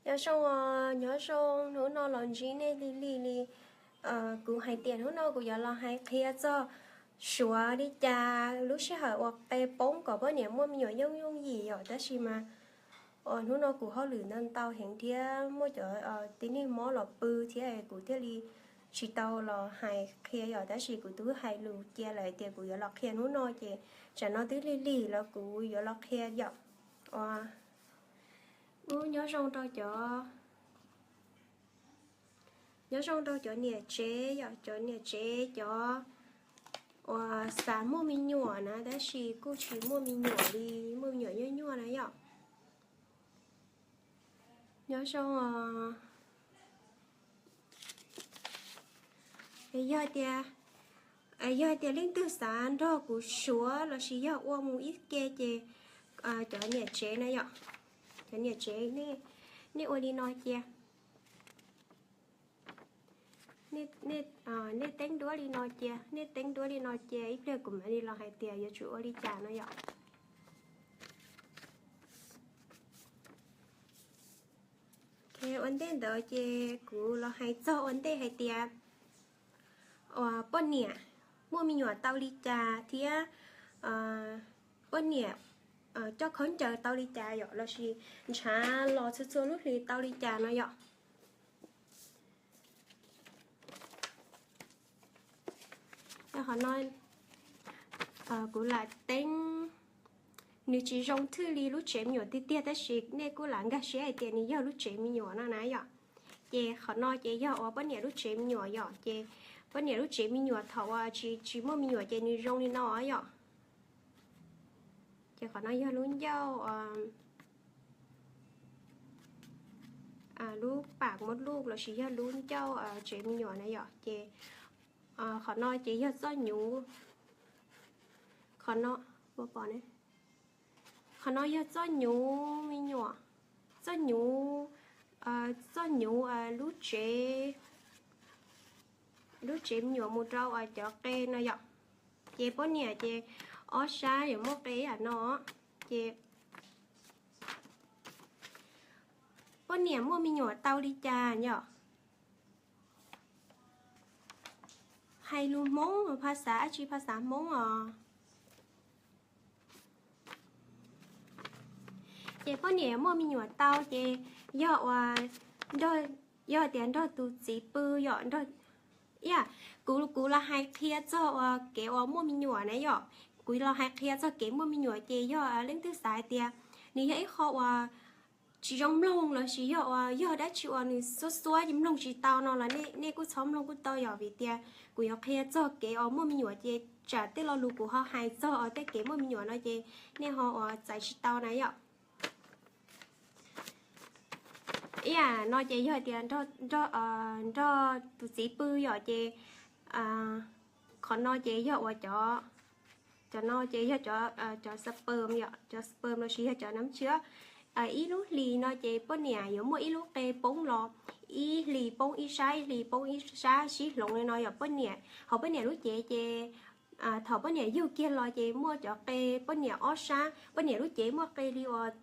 Nyob zoo, nyob zoo, hnub no los ntsib nej lig lig li. Kuv hais tias hnub no kuv yuav los hais qhia txog suav li cas lub sij hawm uas qe poob kom poj niam muaj me nyuam yooj yooj yim yom, tab sis mas hnub no kuv hauj lwm ntau ntau heev thiab muaj cov tib neeg mob los pw thiab kuv thiaj li tsis tau los hais qhia yom, tab sis kuv twb hais lus cia lawm tias kuv yuav los qhia hnub no ces tsam no twb lig lig los kuv yuav los qhia yom. Ua, ub, nyob zoo rau cov, nyob zoo rau cov niam tsev yom, cov niam tsev cov uas xav muaj me nyuam na tab sis kuj tsis muaj me nyuam li, muaj me nyuam nyuaj nyuaj na yom. Nyob zoo os. Yog tias, yog tias leej twg xav nrog kuv suav lossis yog ua mus ib ke ces cov niam tsev na yom, cov niam tsev, nej ua li no cia. Nej teeb duab li no cia, nej teeb duab li no cia ib pliag kuv mam li los hais tias yuav tsum ua li cas no yom. Ua ntej ntawd ces kuv los hais txog ua ntej hais tias uas poj niam muaj me nyuam tau li cas thiab poj niam coj khaub ncaws tau li cas yom, lossis ntshav los txhua txhua lub hlis tau li cas no yom. Qhov no kuv lam teeb, nws tsis zoo thwj li lub tsev me nyuam tiag tiag tab sis nej kuj lam nkag siab hais tias nws yog lub tsev me nyuam no na yom. Ces qhov no ces yog uas poj niam lub tsev me nyuam yom, ces poj niam lub tsev me nyuam thaum uas tsis tsis muaj me nyuam ces nws zoo li no yom. Ces qhov no yog lub ncauj, lub pam mos luj lossis yog lub ncauj tsev me nyuam na yom. Ces qhov no ces yog txoj nyuv, qhov no, qhov no yog txoj nyuv me nyuam, txoj nyuv, txoj nyuv lub tsev, lub tsev me nyuam mus rau cov qe no yom. Ces poj niam ces ob sab yuav muaj qe ib yam no. Ces poj niam muaj me nyuam tau li cas yom? Hais lus Hmoob, phas xav dab tsi, phas xav Hmoob os. Ces poj niam muaj me nyuam tau ces yog uas, yog tias nrog tus txiv pw yom, nrog, ib yam, kuv kuv los hais qhia txog uas kev uas muaj me nyuam na yom. Kuv los hais qhia txog kev muaj me nyuam ces yog leej twg xav hais tias nws yog ib qho uas tsis zoo mloog lossis yog uas yog dab tsi uas nws xuab xuab ces mloog tsis tau no los nej kuj txhob mloog kuj tau yom, vim tias kuv yuav qhia txog kev uas muaj me nyuam ces tsam tej lo lus kuv ho hais txog uas tej kev muaj me nyuam no ces nej ho uas txais tsis tau na yom. Ib yam no ces yog tias nrog tus txiv pw yom ces qhov no ces yog uas cov, cov no ces yog cov sperm yom, cov sperm lossis yog cov nab tshiab. Ib lub hlis no ces poj niam yuav muaj ib lub qe poob los, ib hlis poob ib sab, ib hlis poob ib sab sib hloov li no yom. Poj niam, hauv poj niam lub cev ces thaum poj niam yug kiag los ces muaj cov qe, poj niam ob sab, poj niam lub cev muaj qe li uas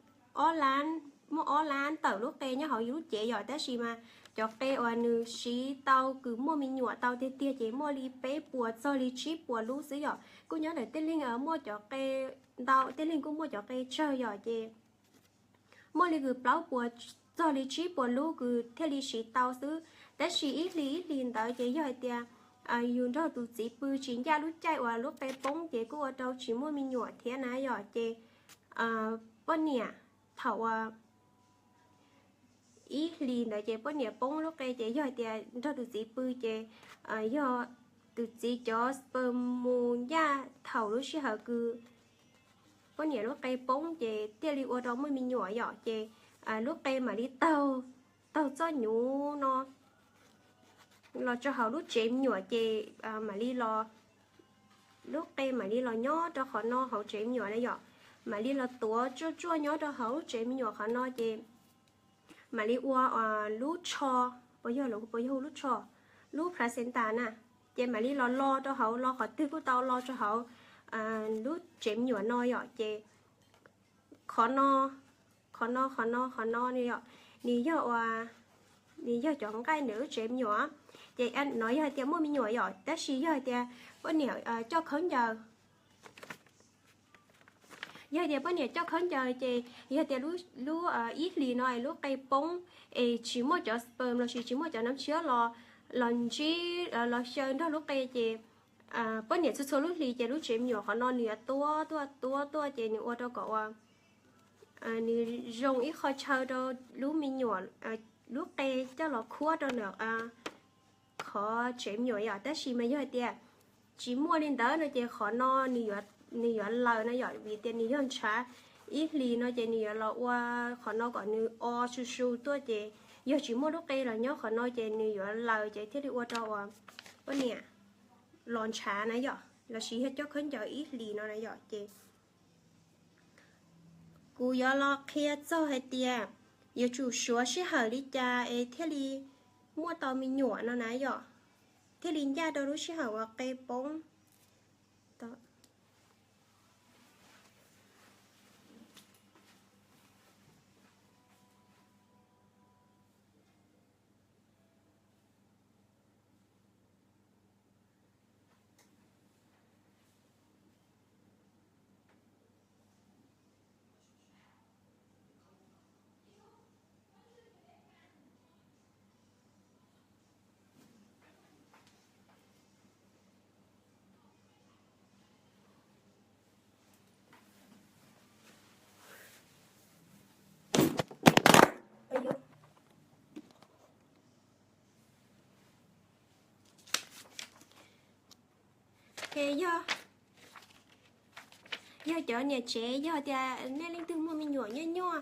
ob lab, muaj ob lab tawm lub qe nyob hauv yus lub cev yom, tab sis mas cov qe uas nws siv tau kws muaj me nyuam tau tiag tiag ces muaj li peb puas txog li tsib puas lub xwb yom. Kuj nyob ntawm tej leeg muaj cov qe ntau, tej leeg kuj muaj cov qe tsawg yom, ces muaj li kws plaub puas txog li tsib puas lub kws thiaj li siv tau xwb. Tab sis ib hlis ib hlis ntawd ces yog hais tias yus nrog tus txiv pw tsis ncaj lub caij uas lub qe poob ces kuj ua rau tsis muaj me nyuam thiab na yom. Ces poj niam thaum uas ib hlis ntawd ces poj niam poob lub qe ces yog hais tias nrog tus txiv pw ces yog tus txiv cov sperm mus ncaj thaum lub sij hawm kws poj niam lub qe poob ces thiaj li ua rau muaj me nyuam yom. Ces lub qe mam li taug, taug txoj nyuv no los rau hauv lub tsev me nyuam ces mam li los, lub qe mam li los nyob rau qhov no hauv tsev me nyuam na yom. Mam li los tuav tsuaj tsuaj nyob rau hauv lub tsev me nyuam qhov no ces mam li ua lub tsho, puas yog, puas yog hu lub tsho, lub placenta na, ces mam li los lo rau hauv, lo qhov twg kuj tau, lo rau hauv lub tsev me nyuam no yom. Ces qhov no, qhov no, qhov no, qhov no yom, nws yog ua, nws yog cov nqaij ntawm lub tsev me nyuam. Ces no yog hais tias muaj me nyuam yom, tab sis yog hais tias poj niam coj khaub ncaws, yog hais tias poj niam coj khaub ncaws ces yog tias lub ib hlis no es lub qe poob es tsis muaj cov sperm lossis tsis muaj cov nam tshiab los, los ntsib los xyaw nrog lub qe ces poj niam txhua txhua lub hlis ces lub tsev me nyuam qhov no nws yuav tuab tuaj tuab tuaj ces nws ua rau kom ua nws zoo ib qho chaw rau lub me nyuam, lub qe coj los khuab rau ntawm qhov tsev me nyuam yom. Tab sis mas yog hais tias tsis muaj li ntawd no ces qhov no nws yuav laws no yom, vim tias nws yog ntshav ib hlis no ces nws yuav los ua qhov no kom nws o su su tuaj ces yog tsis muaj lub qe los nyob qhov no ces nws yuav laws ces thiaj li ua rau uas poj niam los ntshav na yom, lossis yog coj khaub ncaws ib hlis no na yom. Ces kuv yuav los qhia txog hais tias yuav tsum suav sij hawm li cas es thiaj li muaj tau me nyuam no na yom, thiaj li ncaj rau lub sij hawm uas qe poob. Ces yog, yog cov niam tsev yog tias nej leej twg muaj me nyuam nyuaj nyuaj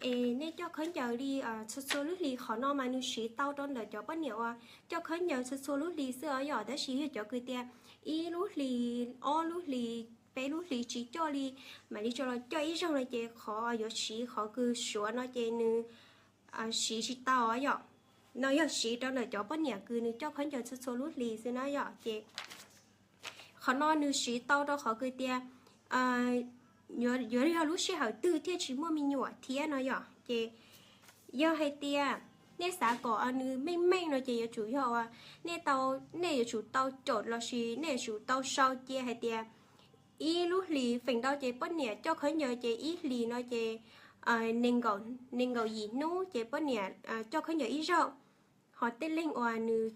es nej coj khaub ncaws li txhua txhua lub hlis, qhov no mas nws siv tau rau ntawm cov poj niam uas coj khaub ncaws txhua txhua lub hlis xwb os yom. Tab sis yog cov kws tias ib lub hlis, ob lub hlis, peb lub hlis tsis coj li, mam li tso los coj ib zaug no ces qhov yuav siv qhov kws suav no ces nws siv tsis tau yom. No yog siv rau ntawm cov poj niam kws nws coj khaub ncaws txhua txhua lub hlis xwb na yom. Ces qhov no nws siv tau rau qhov kws tias yuav yog lub sij hawm twg thiaj tsis muaj me nyuam thiab no yom. Ces yog hais tias nej xav kom nws meej meej no ces yuav tsum yog uas nej tau, nej yuav tsum tau caum lossis nej yuav tsum tau sau cia hais tias ib lub hlis feem ntau ces poj niam coj khaub ncaws ces ib hlis no ces nees nkaum yim hnub ces poj niam coj khaub ncaws ib zaug. Ho tej leeg uas nws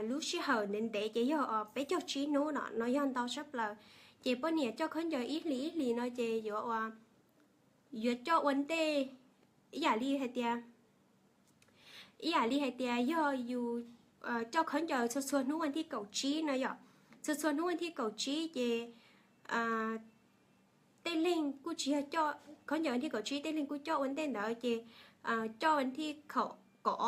lub sij hawm ntev ntev ces yog peb caug tsib hnub no, no yog ntau tshaj plaws. Ces poj niam coj khaub ncaws ib hlis ib hlis no ces yuav ua, yuav coj ua ntej ib yam li hais tias, ib yam li hais tias yog yus coj khaub ncaws txhua txhua hnub vas thij kaum tsib no yom. Txhua txhua hnub vas thij kaum tsib ces tej leeg kuj tsis yog coj khaub ncaws vas thij kaum tsib, tej leeg kuj coj ua ntej ntawd ces coj vas thij kaum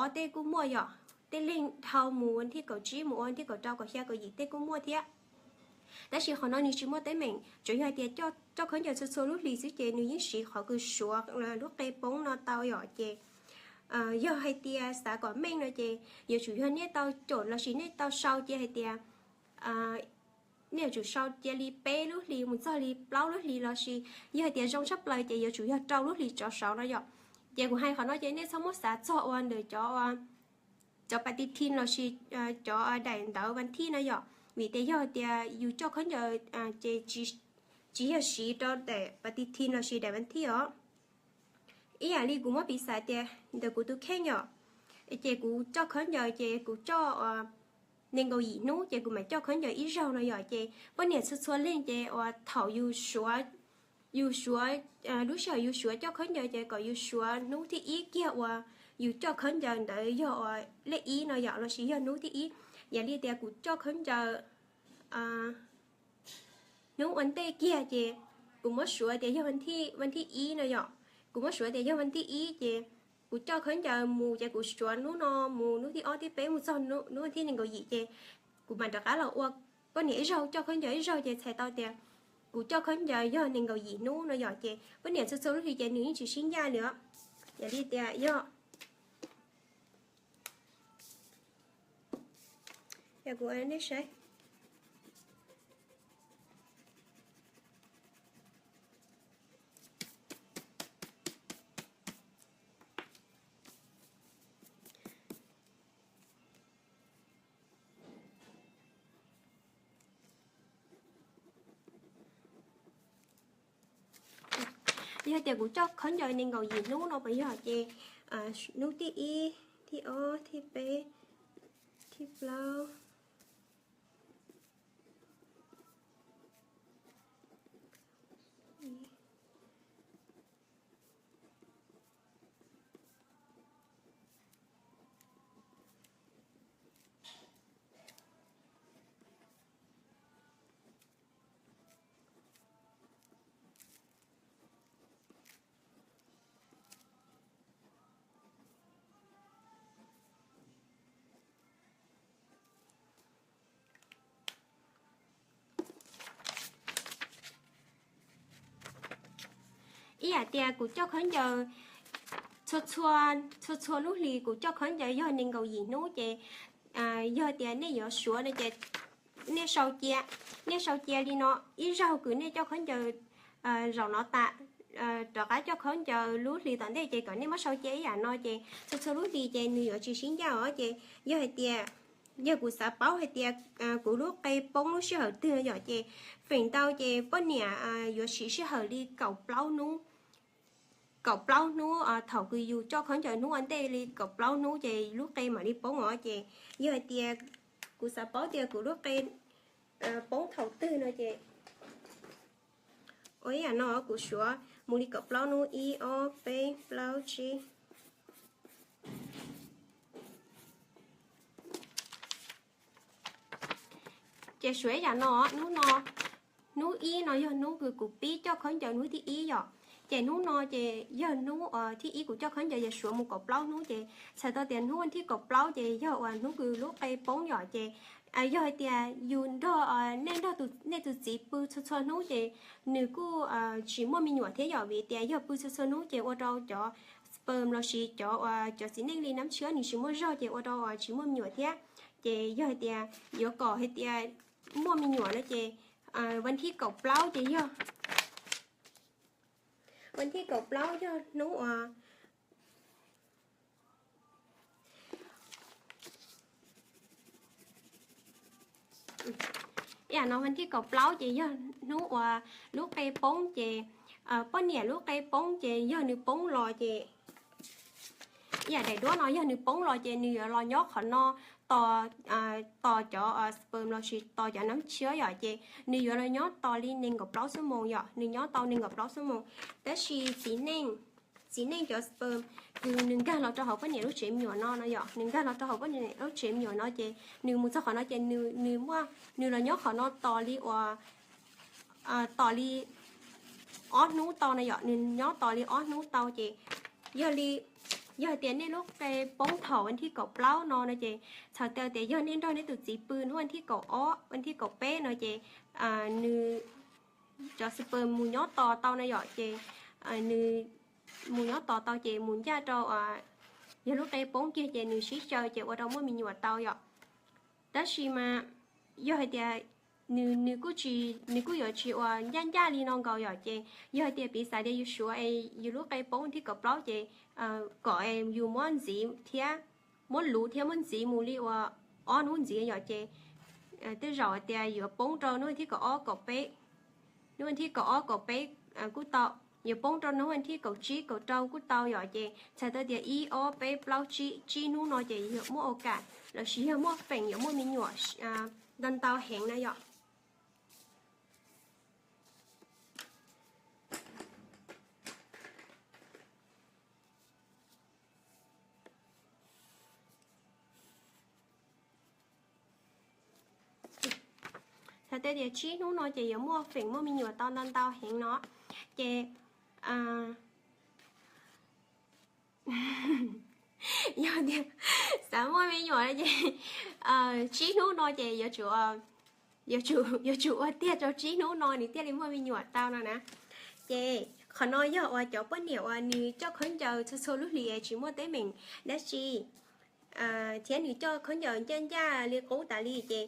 ob tej kuj muaj yom. Tej leeg dhau mus vas thij kaum tsib mus ua vas thij kaum rau kaum xya kaum yim tej kuj muaj thiab. Tab sis qhov no nws tsis muaj teeb meem, tsuas yog hais tias coj khaub ncaws txhua txhua lub hlis xwb ces nws yeej siv qhov kws suav lub qe poob no tau yom. Ces yog hais tias xav kom meej no ces yuav tsum yog nej tau caum lossis nej tau sau cia hais tias, nej yuav tsum sau cia li peb lub hlis mus txog li plaub lub hlis lossis yog hais tias zoo tshaj plaws ces yuav tsum yog rau lub hlis tsov saud no yom. Ces kuv hais qhov no ces nej txhob muab xav txog ua ntawm cov, cov pas ti thi lossis cov daim ntawv vas thij no yom. Vim tias yog tias yus coj khaub ncaws ces tsis yog siv rau daim pas ti thi lossis daim vas thij os. Ib yam li kuv muab piv xam tias ntawm kuv tus kheej yom, ces kuv coj khaub ncaws ces kuv coj nees nkaum yim hnub ces kuv mam coj khaub ncaws ib zaug no yom. Ces poj niam txhua txhua leej ces uas thaum yus suav, yus suav, lub sij hawm yus suav coj khaub ncaws ces kom yus suav hnub thib ib kiag uas yus coj khaub ncaws ntawd yog uas lej ib no yom, lossis yog hnub thib ib. Yam li tias kuv coj khaub ncaws hnub ua ntej kiag ces kuv muab suav tias yog vas thij ib no yom. Kuv muab suav tias yog vas thij ib ces kuv coj khaub ncaws mus ces kuv suav hnub no mus hnub thib ob thib peb mus txog hnub vas thij nees nkaum yim ces kuv mam rov qab los ua poj niam ib zaug coj khaub ncaws ib zaug ces txhais tau tias kuv coj khaub ncaws yog nees nkaum yim hnub no yom. Ces poj niam txhua txhua lub hlis ces nws yeej tsis sib ncaj li os. Yam li tias yog, yog kuv nej saib Yog tias kuv coj khaub ncaws nees nkaum yim hnub no puas yog? Ces hnub thib ib, thib ob, thib peb, thib plaub, ib yam tias kuv coj khaub ncaws txhua txhua lub hlis kuv coj khaub ncaws yog nees nkaum yim hnub ces yog tias nej yuav suav no ces nej sau cia, nej sau cia li no ib zaug kws nej coj khaub ncaws zaum no tas rov qab coj khaub ncaws lub hlis tom ntej ces kom nej muab sau cia ib yam no ces txhua txhua lub hlis ces nws yuav tsis sib ncaj os. Ces yog hais tias, yog kuv xav paub hais tias kuv lub qe poob lub sij hawm twg yom ces feem ntau ces poj niam yuav siv sij hawm li kaum plaub hnub, kaum plaub hnub thaum kws yus coj khaub ncaws hnub ua ntej li kaum plaub hnub ces lub qe mam li poob os. Ces yog hais tias kuv xav paub tias kuv lub qe poob thaum twg no ces ua ib yam no kuv suav mus li kaum plaub hnub, ib ob peb plaub tsib. Ces suav ib yam no, hnub no, hnub ib no yog hnub kws kuv pib coj khaub ncaws hnub thib ib yom. Ces hnub no ces yog hnub thib ib kuv coj khaub ncaws yog suav mus kaum plaub hnub ces txhais tau tias hnub thib kaum plaub ces yog uas hnub kws lub qe poob yom. Ces yog hais tias yus nrog, nej nrog nej tus txiv pw txhua txhua hnub ces nws kuj tsis muaj me nyuam thiab yom, vim tias yog pw txhua txhua hnub ces ua rau cov sperm lossis cov uas cov txiv neej li nab tshiob nws tsis muaj zog ces ua rau uas tsis muaj me nyuam thiab. Ces yog hais tias yuav kom hais tias muaj me nyuam no ces vas thib kaum plaub ces yog, vas thib kaum plaub yog hnub uas ib yam no vas thib kaum plaub ces yog hnub uas lub qe poob ces poj niam lub qe poob ces yog nws poob los ces ib yam daim duab no yog nws poob los ces nws yuav los nyob qhov no tos, tos cov sperm lossis tos cov nab tshiob yom. Ces nws yuav los nyob tos li nees nkaum plaub xuab moos yom, nws nyob tau nees nkaum plaub xuab moos. Tab sis txiv neej, txiv neej cov sperm kws nws nkag los rau hauv poj niam lub tsev me nyuam no no yom, nws nkag los rau hauv poj niam lub tsev me nyuam no ces nws mus txog qhov no ces nws, nws muaj, nws los nyob qhov no tos li uas tos li ob hnub tau no yom, nws nyob tos li ob hnub tau ces yog li, yog hais tias nej lub qe poob thaum vas thib kaum plaub no no ces txhais tau tias yog nej nrog nej tus txiv pw hnub vas thib kaum ob, vas thib kaum peb no ces nws cov sperm mus nyob tos tau no yom, ces nws mus nyob tos tau ces mus ncaj rau, yog lub qe poob kiag ces nws sib xyaw ces ua rau muaj me nyuam tau yom. Tab sis mas yog hais tias nws, nws kuj tsis, nws kuj yuav tsis uas ncaj ncaj li no nkaus yom, ces yog hais tias piv xam tias yus suav es yus lub qe poob thib kaum plaub ces kom yus muab ntxiv thiab, muab luv thiab muab ntxiv mus li uas ob hnub ntxiv yom, ces tej zaum hais tias yuav poob rau hnub vas thib kaum ob kaum peb, hnub vas thib kaum ob kaum peb kuj tau, yuav poob rau hnub vas thib kaum tsib kaum rau kuj tau yom, ces txhais tau tias ib ob peb plaub tsib, tsib hnub no ces yog muaj ua kam lossis yog muaj feem yuav muaj me nyuam ntau ntau heev na yom. Txhais tau tias tsib hnub no ces yuav muaj feem muaj me nyuam tau ntau ntau heev no, ces yog tias xav muaj me nyuam ces tsib hnub no ces yuav tsum, yuav tsum ua tiag rau tsib hnub no nws thiaj li muaj me nyuam tau no na. Ces qhov no yog uas cov poj niam uas nws coj khaub ncaws txhua txhua lub hlis tsis muaj teeb meem dab tsi thiab nws coj khaub ncaws ncaj ncaj li qub tas li ces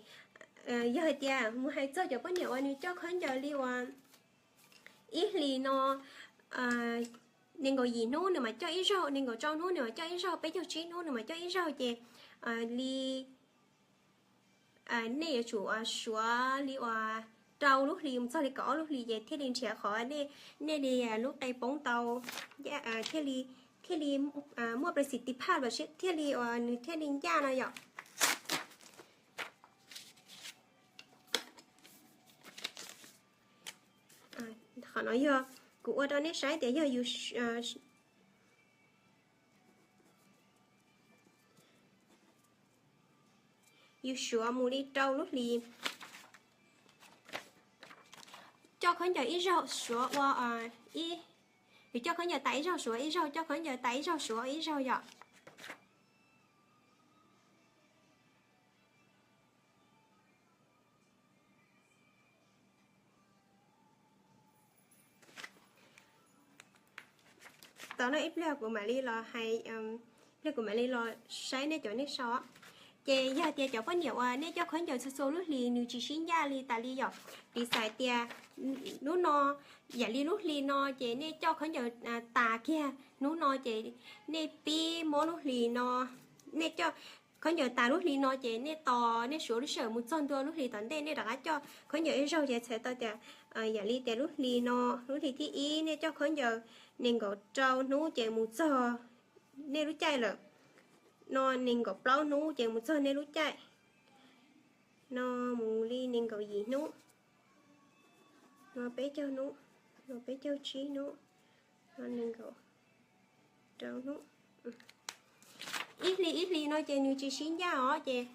yog hais tias mus hais txog cov poj niam uas nws coj khaub ncaws li uas ib hlis no nees nkaum yim hnub nws mam coj ib zaug, nees nkaum rau hnub nws mam coj ib zaug, peb caug tsib hnub nws mam coj ib zaug ces li nej yuav tsum suav li uas rau lub hlis mus txog li kaum ob lub hlis ces thiaj li nrhiav qhov nej li lub qe poob tau, thiaj li, thiaj li muaj pres xis tiv phaj los thiaj li uas nws thiaj li ncaj no yom. Qhov no yog kuv ua rau nej saib tias yog yus suav mus li rau lub hlis, coj khaub ncaws ib zaug suav ua ib, yus coj khaub ncaws tas ib zaug suav ib zaug, coj khaub ncaws tas ib zaug suav ib zaug yom. Tau no ib pliag kuv mam li los hais, ib pliag kuv mam li los saib nej cov nej sau. Ces yog tias cov poj niam uas nej coj khaub ncaws txhua txhua lub hlis nws tsis sib ncaj li tas li yom, piv xam tias hnub no, yam li lub hli no ces nej coj khaub ncaws tas kiag hnub no ces nej pib muab lub hlis no, nej coj khaub ncaws tas lub hli no ces nej tos nej suav lub sij hawm mus txog ntua lub hlis tom ntej nej rov qab coj khaub ncaws ib zaug ces txhais tau tias yam li tias lub hli no, lub hli thib ib nej coj khaub ncaws nees nkaum rau hnub ces mus txog nej lub caij lawm. No nees nkaum plaub hnub ces mus txog nej lub caij. No mus li nees nkaum yim hnub, no peb caug hnub, no peb caug tsib hnub, no nees nkaum rau hnub. Ib hlis ib hlis no ces nws tsis sib ncaj os, ces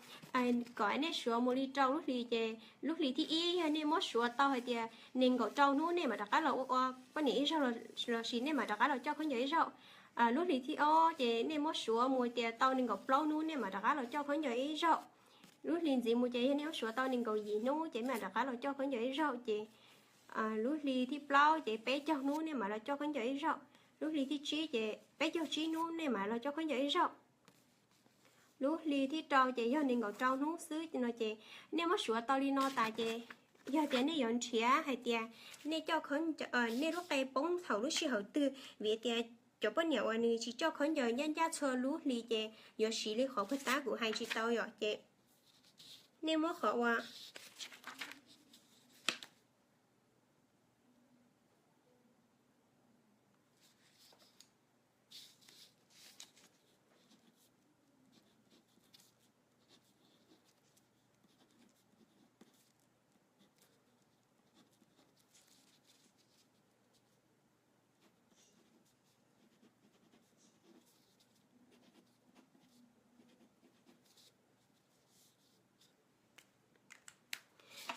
kom nej suav mus li rau lub hlis ces lub hlis thib ib yog nej muab suav tau hais tias nees nkaum rau hnub nej mam rov qab los ua poj niam ib zaug lossis nej mam rov qab los coj khaub ncaws ib zaug. Lub hlis thib ob ces nej muab suav mus tias tau nees nkaum plaub hnub nej mam rov qab los coj khaub ncaws ib zaug. Lub hlis ntxiv mus ces yog nej muab suav tau nees nkaum yim hnub ces nej mam rov qab los coj khaub ncaws ib zaug ces lub hli thib plaub ces peb caug hnub nej mam los coj khaub ncaws ib zaug. Lub hli thib tsib ces peb caug tsib hnub nej mam los coj khaub ncaws ib zaug. Lub hli thib rau ces yog nees nkaum rau hnub xwb no ces nej muab suav tau li no tas ces yog tias nej yuav nrhiav hais tias nej coj, nej lub qe poob thaum lub sij hawm twg, vim tias cov poj niam uas nws tsis coj khaub ncaws ncaj ncaj txhua lub hli ces yuav siv li qhov puag ta kuv hais tsis tau yom, ces nej muab qhov uas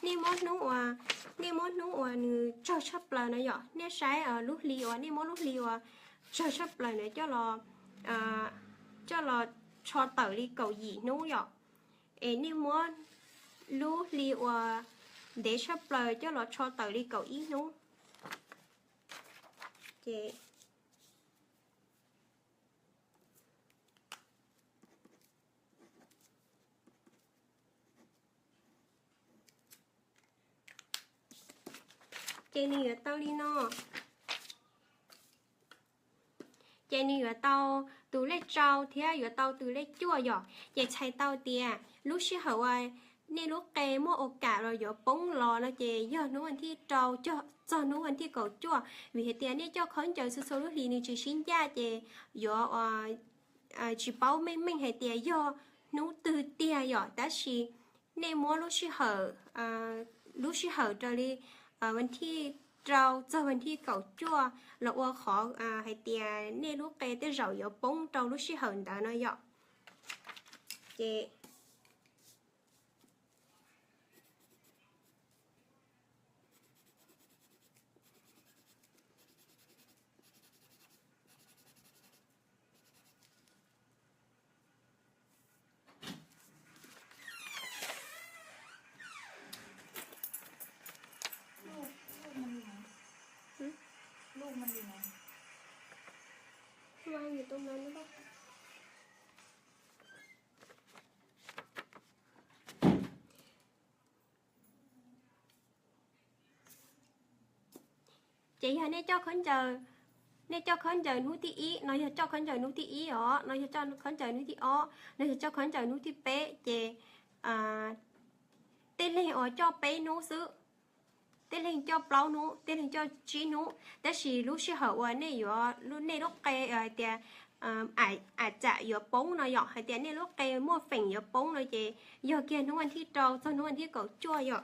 Nej muab hnub uas, nej muab hnub uas nws tsawg tshaj plaws na yom, nej saib lub hli uas nej muab lub hli uas tsawg tshaj plaws na coj los, coj los tsho tawm li kaum yim hnub yom. Es nej muab lub hli uas ntev tshaj plaws coj los tsho tawm li kaum ib hnub. Ces ces nws yuav tau li no. Ces nws yuav tau tus lej rau thiab yuav tau tus lej cuaj yom. Ces txhais tau tias lub sij hawm uas nej lub qe muaj ua kam los yuav poob los no ces yog hnub vas thij rau txog hnub vas thij kaum cuaj, vim hais tias nej coj khaub ncaws txhua txhua lub hlis nws tsis sib ncaj ces yuav tsis paub meej meej hais tias yog hnub twg tiag yom. Tab sis nej muab lub sij hawm, lub sij hawm raws li vas thij rau txog vas thij kaum cuaj los ua qhov hais tias nej lub qe tej zaum yuav poob rau lub sij hawm ntawd no yom. Ces Ces yog nej coj khaub ncaws, nej coj khaub ncaws hnub thib ib, no yog coj khaub ncaws hnub thib ib os, no yog coj khaub ncaws hnub thib ob, no yog coj khaub ncaws hnub thib peb, ces tej leeg uas coj peb hnub xwb, tej leeg coj plaub hnub, tej leeg coj tsib hnub, tab sis lub sij hawm uas nej yuav, nej lub qe hais tias a, a tsam yuav poob no yom, hais tias nej lub qe muaj feem yuav poob no ces yog kiag hnub vas thib rau txog hnub vas thib kaum cuaj yom.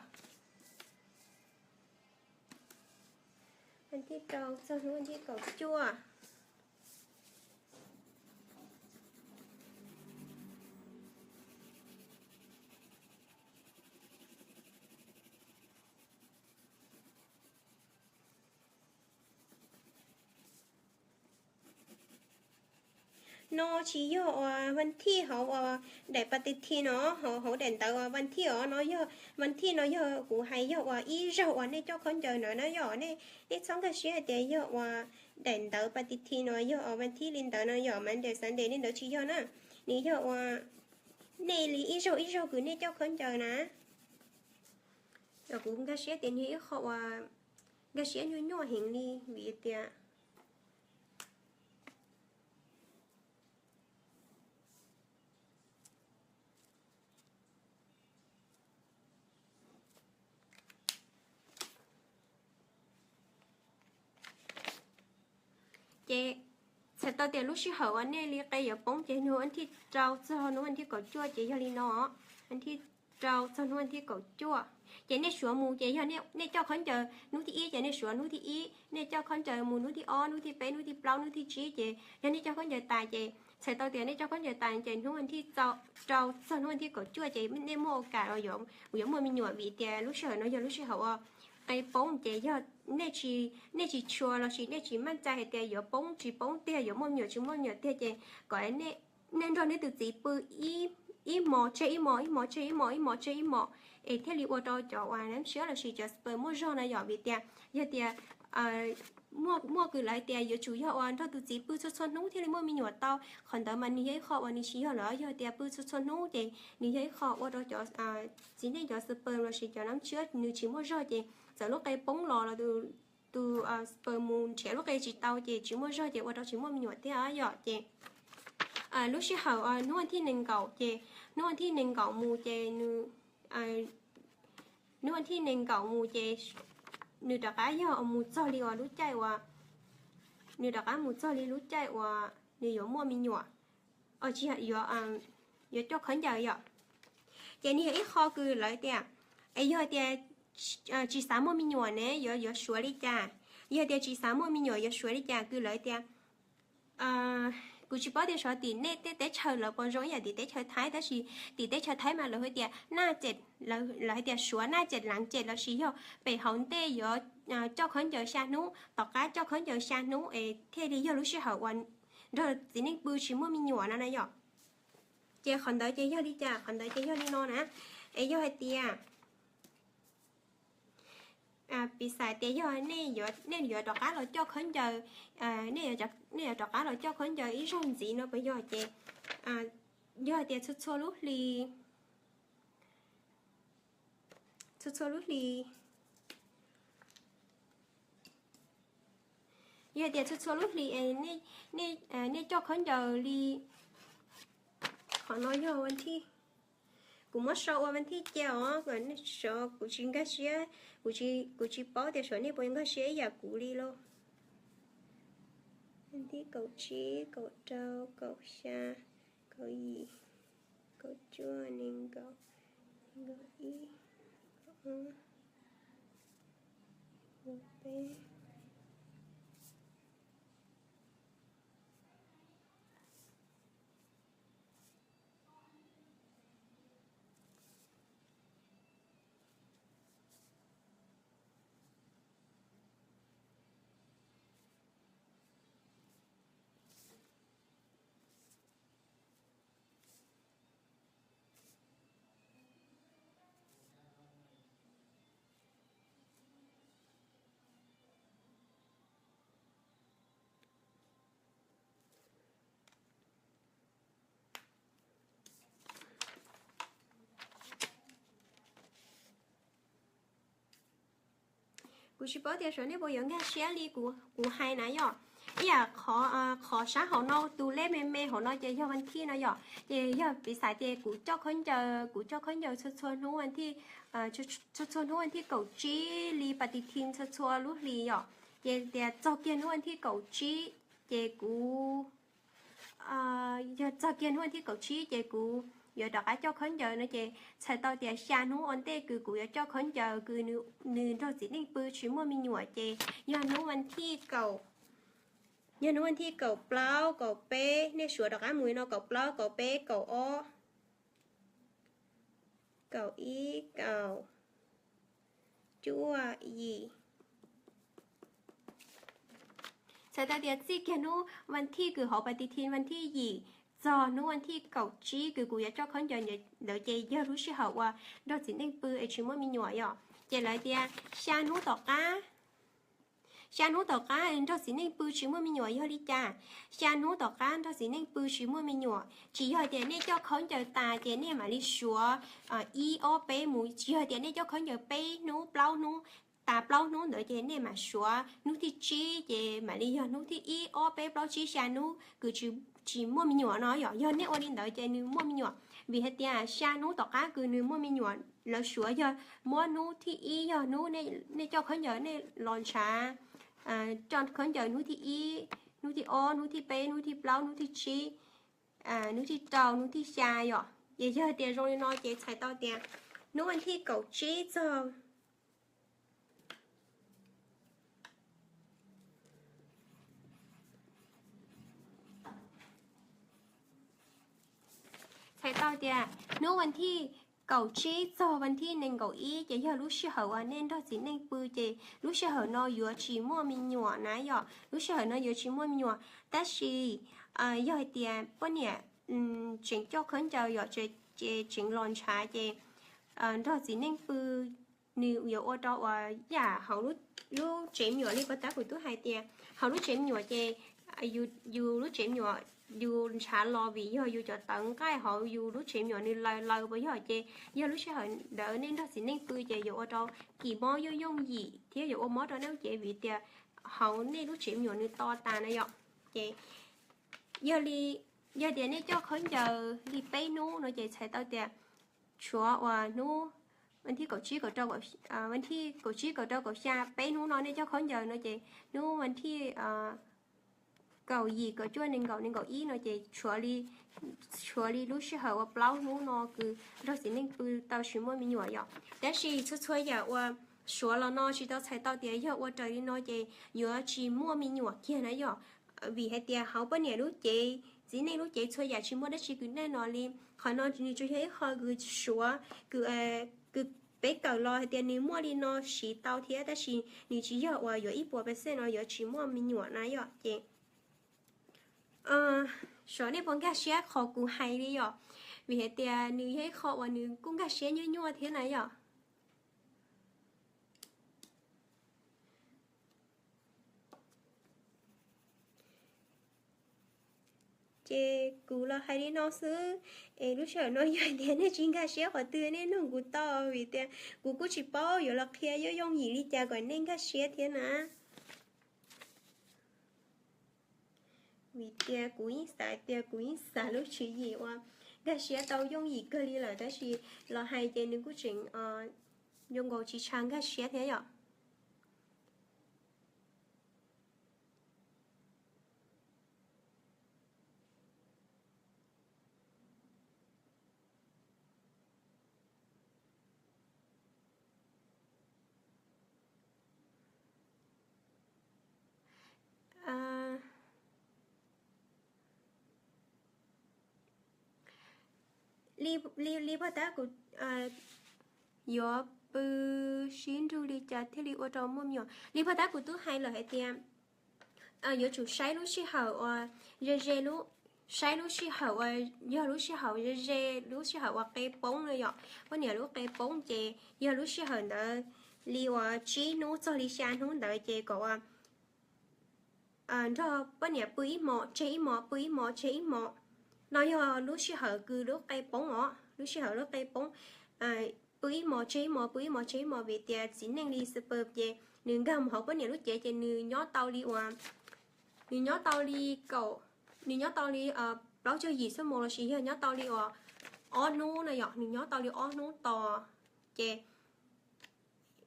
Vas thib rau txog hnub vas thib kaum cuaj. No tsis yog uas vas thib hauv uas daim pas tis thi no, hauv daim ntawv uas vas thib os no yog, vas thib no yog kuv hais yog uas ib zaug uas nej coj khaub ncaws na, yog nej txhob nkag siab hais tias yog uas daim ntawv pas tis thi no yog uas vas thib li ntawd no yom, Monday, Sunday li ntawd tsis yog na. Nws yog uas nej li ib zaug ib zaug kws nej coj khaub ncaws na. Kuv nkag siab tias nws yog ib qho uas nkag siab nyuaj nyuaj heev li vim tias ces txhais tau tias lub sij hawm uas nej li qe yuav poob ces hnub vas thib rau txog hnub vas thib kaum cuaj ces yog li no, vas thib rau txog hnub vas thib kaum cuaj. Ces nej suav mus ces yog nej coj khaub ncaws hnub thib ib ces nej suav hnub thib ib, nej coj khaub ncaws mus hnub thib ob, hnub thib peb, hnub thib plaub, hnub thib tsib ces yog nej coj khaub ncaws tas ces txhais tau tias nej coj khaub ncaws tas ces hnub vas thib rau txog hnub vas thib kaum cuaj ces nej muaj ua kam los yuav muaj me nyuam vim tias lub sij hawm no yog lub sij hawm uas qe poob ces yog nej tsis tshua los sis nej tsis maj cai hais tias yuav poob tsis poob tiag, yuav muaj me nyuam tsis muaj me nyuam tiag ces kom nej nrog nej tus txiv pw ib hmos tseg ib hmos, ib hmos tseg ib hmos, ib hmos tseg ib hmos es thiaj li ua rau cov uas nab tshiab los sis cov sperm muaj zog na yom. Vim tias yog tias muaj kws lawv hais tias yuav tsum yog uas nrog tus txiv pw txhua txhua hnub thiaj li muaj me nyuam tau, qhov ntawd mas nws yog ib qho uas nws tsis yog lawm. Yog tias pw txhua txhua hnub ces nws yog ib qho ua rau cov txiv neej cov sperm los sis cov nab tshiab nws tsis muaj zog ces txawm lub qe poob los los tus sperm mus nrhiav lub qe tsis tau ces tsis muaj zog ces ua rau tsis muaj me nyuam thiab yom. Ces lub sij hawm hnub vas thib nees nkaum ces, hnub vas thib nees nkaum mus ces nws, hnub vas thib nees nkaum mus ces nws rov qab yog mus txog li uas lub caij uas, nws rov qab mus txog li lub caij uas nws yuav muaj me nyuam, tsis, yuav coj khaub ncaws yom. Ces nws yog ib qho kws lawv tias, es yog tias tsis xav muaj me nyuam ne yuav, yuav suav li cas? Yog tias tsis xav muaj me nyuam yuav suav li cas? Kws lawv tias kuv tsis paub tias xyov tim nej tej teb chaws lawv puas zoo ib yam tim teb chaws Thaib, tab sis tim teb chaws Thaib mas lawv hais tias naj cem, lawv hais tias suav naj cem leev cem los sis yog pem hauv ntej yuav coj khaub ncaws xya hnub, tom qab coj khaub ncaws xya hnub es thiaj li yog lub sij hawm uas nrog txiv neej pw tsis muaj me nyuam no na yom. Ces qhov ntawd ces yog li cas? Qhov ntawd ces yog li no na, es yog hais tias piv xam tias yog nej yuav rov qab los coj khaub ncaws, nej yuav rov qab los coj khaub ncaws ib zaug ntxiv no puas yog? Ces yog hais tias txhua txhua lub hli, txhua txhua lub hli, yog hais tias txhua txhua lub hli nej coj khaub ncaws li, qhov no yog vas thib, kuv muab sau ua vas thib cia os, kuv tsis nkag siab, kuv tsis paub tias xyov nej puas nkag siab ib yam kuv li lauj. Vas thib kaum tsib, kaum rau, kaum xya, kaum yim, kaum cuaj, nees nkaum, nees nkaum ib, nees nkaum peb. Kuv tsis paub tias xyov nej puas yuav nkag siab li kuv hais na yom. ib yam qhov, qhov sab hauv no tus lej me me hauv no ces yog vas thij no yom. Ces yog piv xam tias kuv coj khaub ncaws, kuv coj khaub ncaws txhua txhua hnub vas thij, txhua txhua hnub vas thij kaum tsib li pas ti thi txhua txhua lub hlis yom. Ces tias txog kiag hnub vas thij kaum tsib ces kuv, yog txog kiag hnub vas thij kaum tsib ces kuv yuav rov qab coj khaub ncaws no ces txhais tau tias xya hnub ua ntej kws kuv yuav coj khaub ncaws kws nws nrog txiv neej pw tsis muaj me nyuam ces yog hnub vas thij kaum, yog hnub vas thij kaum plaub, kaum peb, nej suav rov qab mus li no kaum plaub, kaum peb, kaum ob, kaum ib, kaum cuaj, yim. Txhais tau tias txij kiag hnub vas thij kws hauv pas ti thi vas thij yim txog hnub vas thij kaum tsib kws kuv yuav coj khaub ncaws ntawd ces yog lub sij hawm uas nrog txiv neej pw es tsis muaj me nyuam yom. Ces lawv tias xya hnub tom qab, xya hnub tom qab nrog txiv neej pw tsis muaj me nyuam yog li cas? Xya hnub tom qab nrog txiv neej pw tsis muaj me nyuam tsis yog tias nej coj khaub ncaws tas ces nej mam li suav ib ob peb mus, tsis yog tias nej coj khaub ncaws peb hnub plaub hnub, tas plaub hnub ntawd ces nej mam suav hnub thib tsib ces mam li yog hnub thib ib ob peb plaub tsib xya hnub kws tsis muaj me nyuam no yom. Yog nej ua li ntawd ces nws muaj me nyuam, vim hais tias xya hnub tom qab kws nws muaj me nyuam lawv suav yog muab hnub thib ib yog hnub nej coj khaub ncaws nej los ntshav, coj khaub ncaws hnub thib ib, hnub thib ob, hnub thib peb, hnub thib plaub, hnub thib tsib, hnub thib rau, hnub thib xya yom. Ces yog tias zoo li no ces txhais tau tias hnub vas thij kaum tsib txog txhais tau tias hnub vas thij kaum tsib txog vas thij nees nkaum ib ces yog lub sij hawm uas nej nrog txiv neej pw ces lub sij hawm no yuav tsis muaj me nyuam na yom, lub sij hawm no yuav tsis muaj me nyuam. Tab sis yog hais tias poj niam tseem coj khaub ncaws yom, ces tseem los ntshav ces nrog txiv neej pw nws yuav ua rau uas yam hauv lub tsev me nyuam li puag ta kuv twb hais tias hauv lub tsev me nyuam ces yus lub tsev me nyuam yus ntshav los vim yog yus cov tawv nqaij hauv yus lub tsev me nyuam nws laws laws puas yog, ces yog lub sij hawm ntawd nej nrog txiv neej pw ces yuav ua rau kis mob yooj yooj yim thiab yuav ua mob rau nej lub cev vim tias hauv nej lub tsev me nyuam nws to tas na yom. Ces yog li, yog tias nej coj khaub ncaws li peb hnub no ces txhais tau tias tshuav uas hnub vas thij kaum tsib, vas thij kaum tsib, kaum rau, kaum xya, peb hnub no nej coj khaub ncaws no ces hnub vas thij kaum yim, kaum cuaj, nees nkaum, nees nkaum ib no ces tshuav li lub sij hawm uas plaub hnub no kws nrog txiv neej pw tau tsis muaj me nyuam yom. Tab sis txhua txhua yam uas suav los no tsis tau txhais tau tias yog ua raws li no ces yuav tsis muaj me nyuam kiag na yom. Vim hais tias hauv poj niam lub cev, txiv neej lub cev txhua yam tsis muaj dab tsi kws nej no li. Qhov no nws tsuas yog ib qho kws suav, kws peb kawm los hais tias nws muaj li no siv tau thiab tab sis nws tsis yog uas yuav ib puas pes xeej no yuav tsis muaj me nyuam na yom. Ces xyov nej puas nkag siab qhov kuv hais li yom, vim hais tias nws yog ib qho uas nws kuj nkag siab nyuaj nyuaj thiab na yom. Ces kuv los hais li no xwb, es lub sij hawm no yog tias nej tsis nkag siab qhov twg nej nug kuv tau, vim tias kuv kuj tsis paub yuav los qhia yooj yooj yim li cas kom nej nkag siab thiab na. Vim tias kuv yeej xav tias kuv yeej xav lub tswv yim uas nkag siab tau yooj yim kawg li lawm tab sis los hais ces nws kuj tseem zoo nkaus tsis tshua nkag siab thiab yom. Li, li puag ta kuv yuav pw sib nrug li cas thiaj li ua rau muaj me nyuam. Li puag ta kuv twb hais lawm hais tias yuav tsum saib lub sij hawm uas ze ze, saib lub sij hawm uas yog lub sij hawm ze ze, lub sij hawm uas qe poob na yom, poj niam lub qe poob ces yog lub sij hawm ntawd li uas tsib hnub txog li xya hnub ntawd ces kom nrog poj niam pw ib hmos tseg ib hmos, pw ib hmos tseg ib hmos. No yog lub sij hawm kws lub qe poob os, lub sij hawm lub qe poob, pw ib hmos tseg ib hmos, pw ib hmos tseg ib hmos vim tias txiv neej li sperm ces nws nkag mus hauv poj niam lub cev ces nws nyob tau li uas nws nyob tau li kaum, nws nyob tau li plaub caug yim xuab moos lossis yog nyob tau li uas ob hnub na yom, nws nyob tau li ob hnub tos. Ces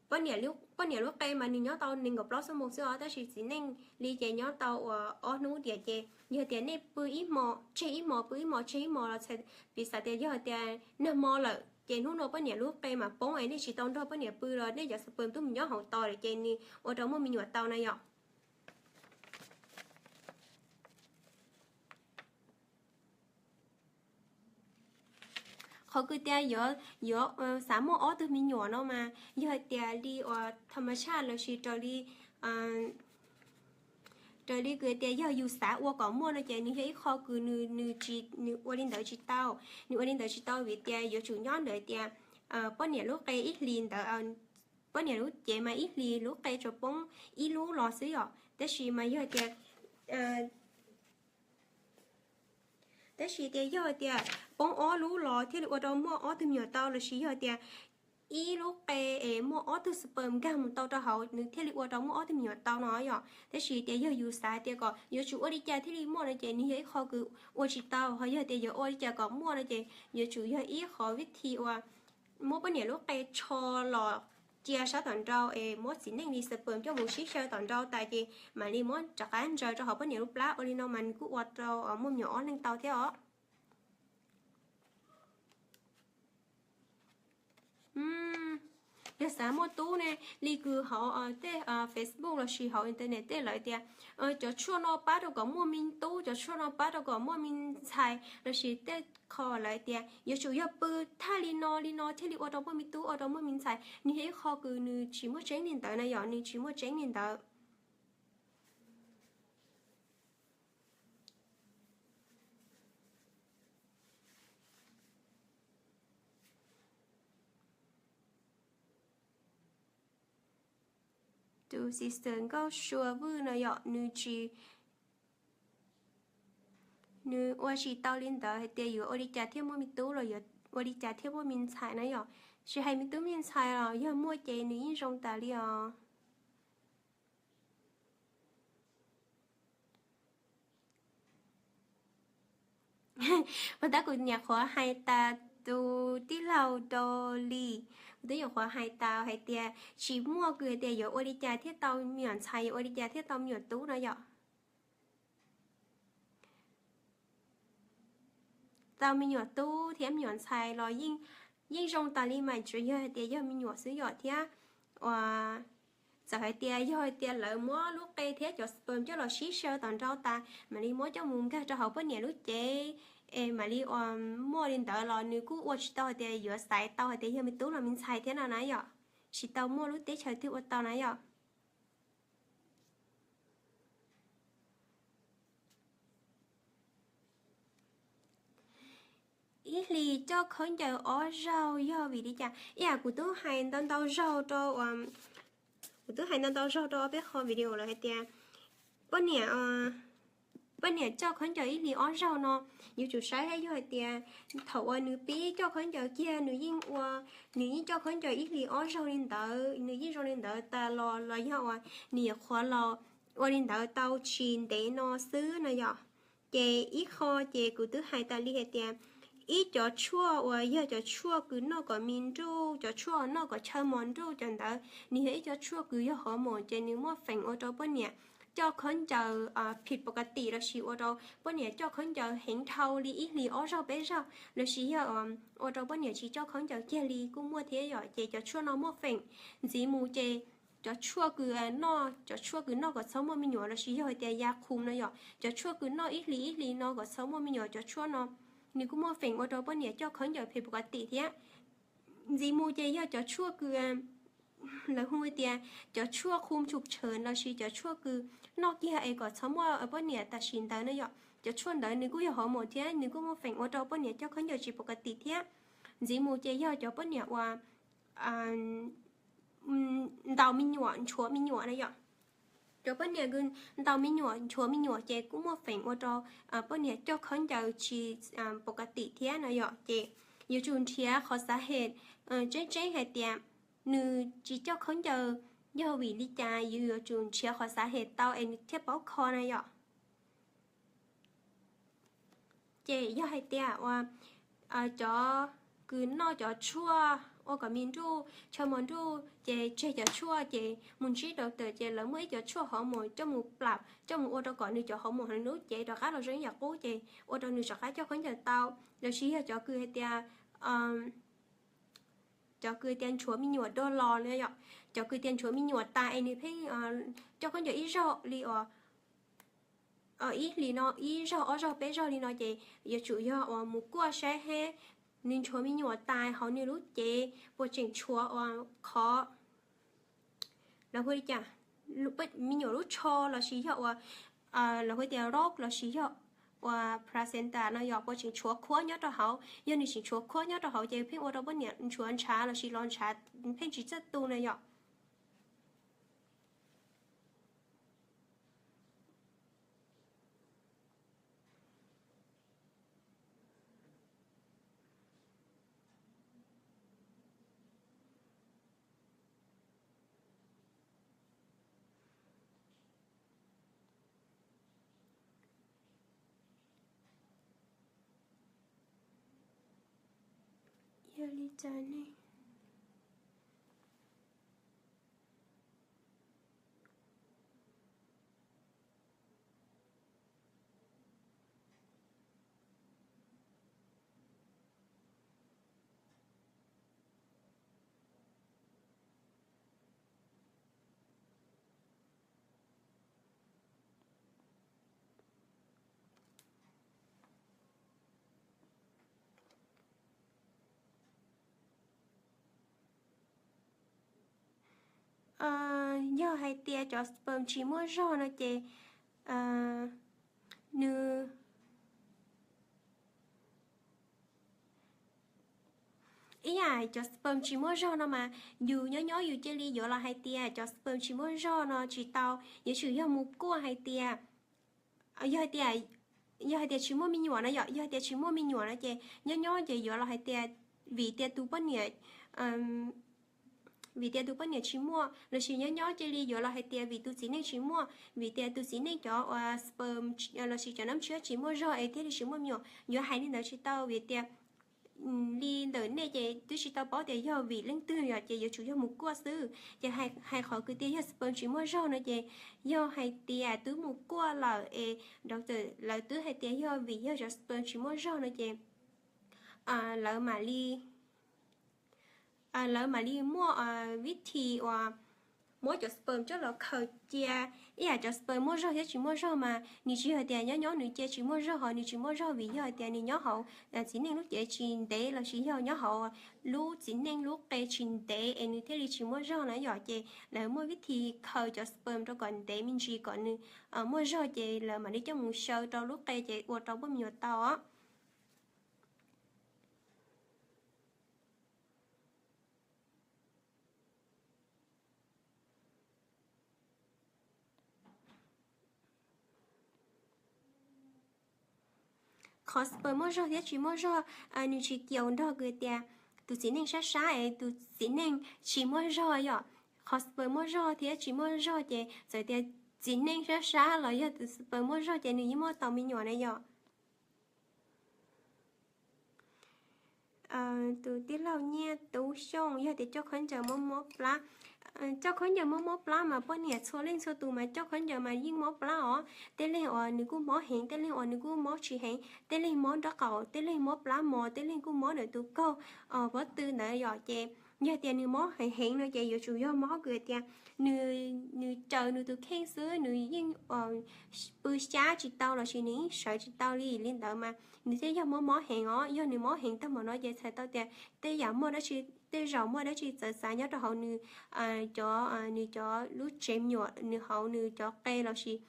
poj niam lub qe mas nws nyob tau nees nkaum plaub xuab moos xwb os, tab sis txiv neej li ces nyob tau uas ob hnub tiam. Ces yog tias nej pw ib hmo tseg ib hmo, pw ib hmo tseg ib hmo los txhais, piv xam tias yog tias nag hmo lawm ces hnub no poj niam lub qe mas poob es nej tsis tau nrog poj niam pw los nej cov sperm twb mus nyob hauv tos lawm ces nws ua rau muaj me nyuam tau na yom. Qhov kws tias yuav, yuav xav muaj ob tug me nyuam no mas yog hais tias li uas thas mas tshaj lossis raws li, raws li kws tias yog yus xav ua kom muaj no ces nws yog ib qho kws nws, nws tsis, nws ua li ntawd tsis tau. Nws ua li ntawd tsis tau vim tias yuav tsum nyob ntawd tias poj niam lub qe ib hlis ntawd, poj niam lub cev mas ib hlis lub qe tsuas poob ib lub los xwb yom. Tab sis mas yog tias, tab sis tias yog tias poob ob lub los thiaj li ua rau muaj ob tug me nyuam tau, lossis yog tias ib lub qe es muaj ob tug sperm nkag mus tau rau hauv nws thiaj li ua rau muaj ob tug me nyuam tau no yom. Tab sis tias yog yus xav tias kom yuav tsum ua li cas thiaj li muaj no ces nws yog ib qho kws ua tsis tau, ho yog tias yuav ua li cas kom muaj no ces yuav tsum yog ib qho vib thi uas muab poj niam lub qe tsho los cia sab tom nraud es muab txiv neej li sperm coj mus sib xyaw tom nraud tas ces mam li muab rov qab ntsaws rau hauv poj niam lub plab. Ua li no mas nws kuj ua rau muaj me nyuam ob leeg tau thiab os. Yog xav muaj tub ne, li kws hauv tej Facebook lossis hauv internet tej lawv tias cov tshuaj no pab rau kom muaj me tub, cov tshuaj no pab rau kom muaj me ntxhais, lossis tej qho lawv tias yuav tsum yog pw thaj li no li no thiaj li ua rau muaj me tub, ua rau muaj me ntxhais, nws yog ib qho kws nws tsis muaj tseeb li ntawd na yom, nws tsis muaj tseeb li ntawd. Tus sister Nkauj Sua Vwj no yom, nws tsis, nws ua tsis tau li ntawd hais tias yuav ua li cas thiaj muaj me tub los yuav ua li cas thiaj muaj me ntxhais na yom. Tsis hais me tub me ntxhais los yog muaj ces nws yeej zoo tas li os. Puas tab kuv nyuam qhuav hais tas tus tij laug Dolly, kuv twb nyuam qhuav hais tas hais tias tsis muaj kws hais tias yuav ua li cas thiaj tau me nyuam ntxhais, yuav ua li cas thiaj tau me nyuam tub no yom. Tau me nyuam tub thiab me nyuam ntxhais los yeej, yeej zoo tas li mas tsuas yog hais tias yog me nyuam xwb yom thiab. Uas txawm hais tias yog hais tias lawv muab lub qe thiab cov sperm coj los sib xyaw tom nraud tas mam li muab coj mus nkag rau hauv poj niam lub cev es mam li ua, muaj li ntawd los nws kuj ua tsis tau hais tias yuav xaiv tau hais tias yog me tub los me ntxhais thiab no na yom. Tsis tau muaj lub teb chaws twg ua tau na yom. Ib hlis coj khaub ncaws ob zaug yog vim li cas? Ib yam kuv twb hais ntau ntau zaug rau, kuv twb hais ntau ntau zaug rau ob peb qho video lawm hais tias poj niam, poj niam coj khaub ncaws ib hlis ob zaug no yuav tsum saib yog hais tias thaum uas nws pib coj khaub ncaws kiag nws yeej ua, nws yeej coj khaub ncaws ib hlis ob zaug li ntawd, nws yeej zoo li ntawd tas los, los yog uas nws nyuam qhuav los ua li ntawd tau tsis ntev no xwb no yom. Ces ib qho ces kuv twb hais tas li hais tias ib cov tshuaj uas yog cov tshuaj kws noj kom me nruj, cov tshuaj noj kom chaw mos nruj cov ntawd, nws yog ib cov tshuaj kws yog hormone ces nws muaj feem ua rau poj niam coj khaub ncaws phim pov ka tim lossis ua rau poj niam coj khaub ncaws heev dhau li ib hlis ob zaug peb zaug lossis yog ua rau poj niam tsis coj khaub ncaws kiag li kuj muaj thiab yom. Ces cov tshuaj no muaj feem ntxiv mus ces cov tshuaj kws noj, cov tshuaj kws noj kom txhob muaj me nyuam lossis yog hais tias ya qhum no yom, cov tshuaj kws noj ib hlis ib hlis no kom txhob muaj me nyuam, cov tshuaj no nws kuj muaj feem ua rau poj niam coj khaub ncaws phim pov ka tim thiab. Ntxiv mus ces yog cov tshuaj kws lawv hu tias cov tshuaj qhum tshum tshawv lossis cov tshuaj kws noj kiag es kom txhob muaj poj niam tam sim ntawd na yom. Cov tshuaj ntawd nws kuj yog hormone thiab nws kuj muaj feem ua rau poj niam coj khaub ncaws tsis pov ka tim thiab. Ntxiv mus ces yog cov poj niam uas ntaus me nyuam, nchuav me nyuam na yom. Cov poj niam kws ntaus me nyuam, nchuav me nyuam ces kuj muaj feem ua rau poj niam coj khaub ncaws tsis pov ka tim thiab no yom. Ces yuav tsum nrhiav qhov xav hem tseeb tseeb hais tias nws tsis coj khaub ncaws yog vim li cas, yus yuav tsum nrhiav qhov xav hem tau es nws thiaj paub kho na yom. Ces yog hais tias uas cov kws noj cov tshuaj ua kom me nruj chaw mos nruj ces tseg cov tshuaj ces mus ntsib doctor ces lawv muaj ib cov tshuaj hov mus coj mus plam coj mus ua rau kom nws cov hov mus lub cev rov qab los zoo ib yam qub ces ua rau nws rov qab coj khaub ncaws tau. Los sis yog cov kws hais tias cov kws tias nchuav me nyuam dog los na yom, cov kws tias nchuav me nyuam tas es nws pheej coj khaub ncaws ib zaug li uas ib hlis no ib zaug ob zaug peb zaug li no ces yuav tsum yog uas mus kuaj saib hab nws nchuav me nyuam tas hauv nws lub cev puas tseem tshuav uas qhov lawv hu li cas, me nyuam lub tsho los sis yog uas lawv hu tias roj los sis yog uas placenta no yog puas tseem tshuav khuab nyob rau hauv. Yog nws tseem tshuav khuab nyob rau hauv ces pheej ua rau poj niam nchuav ntshav los sis los ntshav pheej tsis txawj tu na yom. Yog li cas ne? Yog hais tias cov sperm tsis muaj zog no ces nws ib yam cov sperm tsis muaj zog no mas yus nyob nyob yus cia li yuav los hais tias cov sperm tsis muaj zog no tsis tau, yuav tsum yog mus kuaj hais tias yog hais tias, yog hais tias tsis muaj me nyuam no yom, yog hais tias tsis muaj me nyuam no ces nyob nyob ces yuav los hais tias vim tias tus poj niam vim tias tus poj niam tsis muaj, los sis nyob nyob cia li yuav los hais tias vim tus txiv neej tsis muaj, vim tias tus txiv neej cov uas sperm los sis cov nab tshiab tsis muaj zog es thiaj li tsis muaj me nyuam. Yuav hais li ntawd tsis tau vim tias li ntawm nej ces twb tsis tau paub tias yog vim leej twg yom, ces yuav tsum yog mus kuaj xwb. Ces hais qhov kwv tias yog sperm tsis muaj zog no ces yog hais tias twb mus kuaj lawm es doctor lawv twb hais tias yog vim yog cov sperm tsis muaj zog no ces lawv mam li lawv mam li muaj vib thi uas muab cov sperm coj los khaws cia. Ib yam cov sperm muaj zog thiab tsis muaj zog mas nws tsis yog tias nyob nyob nws cia tsis muaj zog ho nws tsis muaj zog vim yog tias nws nyob hauv txiv neej lub cev tsis ntev los sis yog nyob hauv lub txiv neej lub qe tsis ntev es nws thiaj li tsis muaj zog na yom. Ces lawv muaj vib thi khaws cov sperm rau kom ntev me ntsis kom nws muaj zog ces lawv mam li coj mus xyaw rau lub qe ces ua rau muaj me nyuam tau os. Qhov sperm muaj zog thiab tsis muaj zog nws tsis kiaus nrog kws tias tus txiv neej sab sab es tus txiv neej tsis muaj zog yom. Qhov sperm muaj zog thiab tsis muaj zog ces txawm tias txiv neej sab sab los yog tus sperm muaj zog ces nws yeej muaj tau me nyuam na yom. Tus tij laug Nyiaj Tub Xyooj, yog tias coj khaub ncaws mob mob plab, coj khaub ncaws mob mob plab mas poj niam txhua leej txhua tus mas coj khaub ncaws mas yeej mob plab os. Tej leeg uas nws kuj mob heev, tej leeg uas nws kuj mob tsis heev, tej leeg mob nraub qaum, tej leeg mob plab mos, tej leeg kuj mob ntawm tus kaug pob tw ntawd yom. Ces yog tias nws mob heev heev no ces yuav tsum yog mob kws tias nws, nws raws nws tus kheej xwb, nws yeej pw xyab tsis tau los sis nws yeej sawv tsis tau li, li ntawd mas nws thiaj yog mob mob heev os. Yog nws mob heev tag npaum no ces txhais tau tias tej yam muaj dab tsi, tej zaum muaj dab tsi txawv txav nyob rau hauv nws cov, nws cov lub tsev me nyuam, nws hauv nws cov qe los sis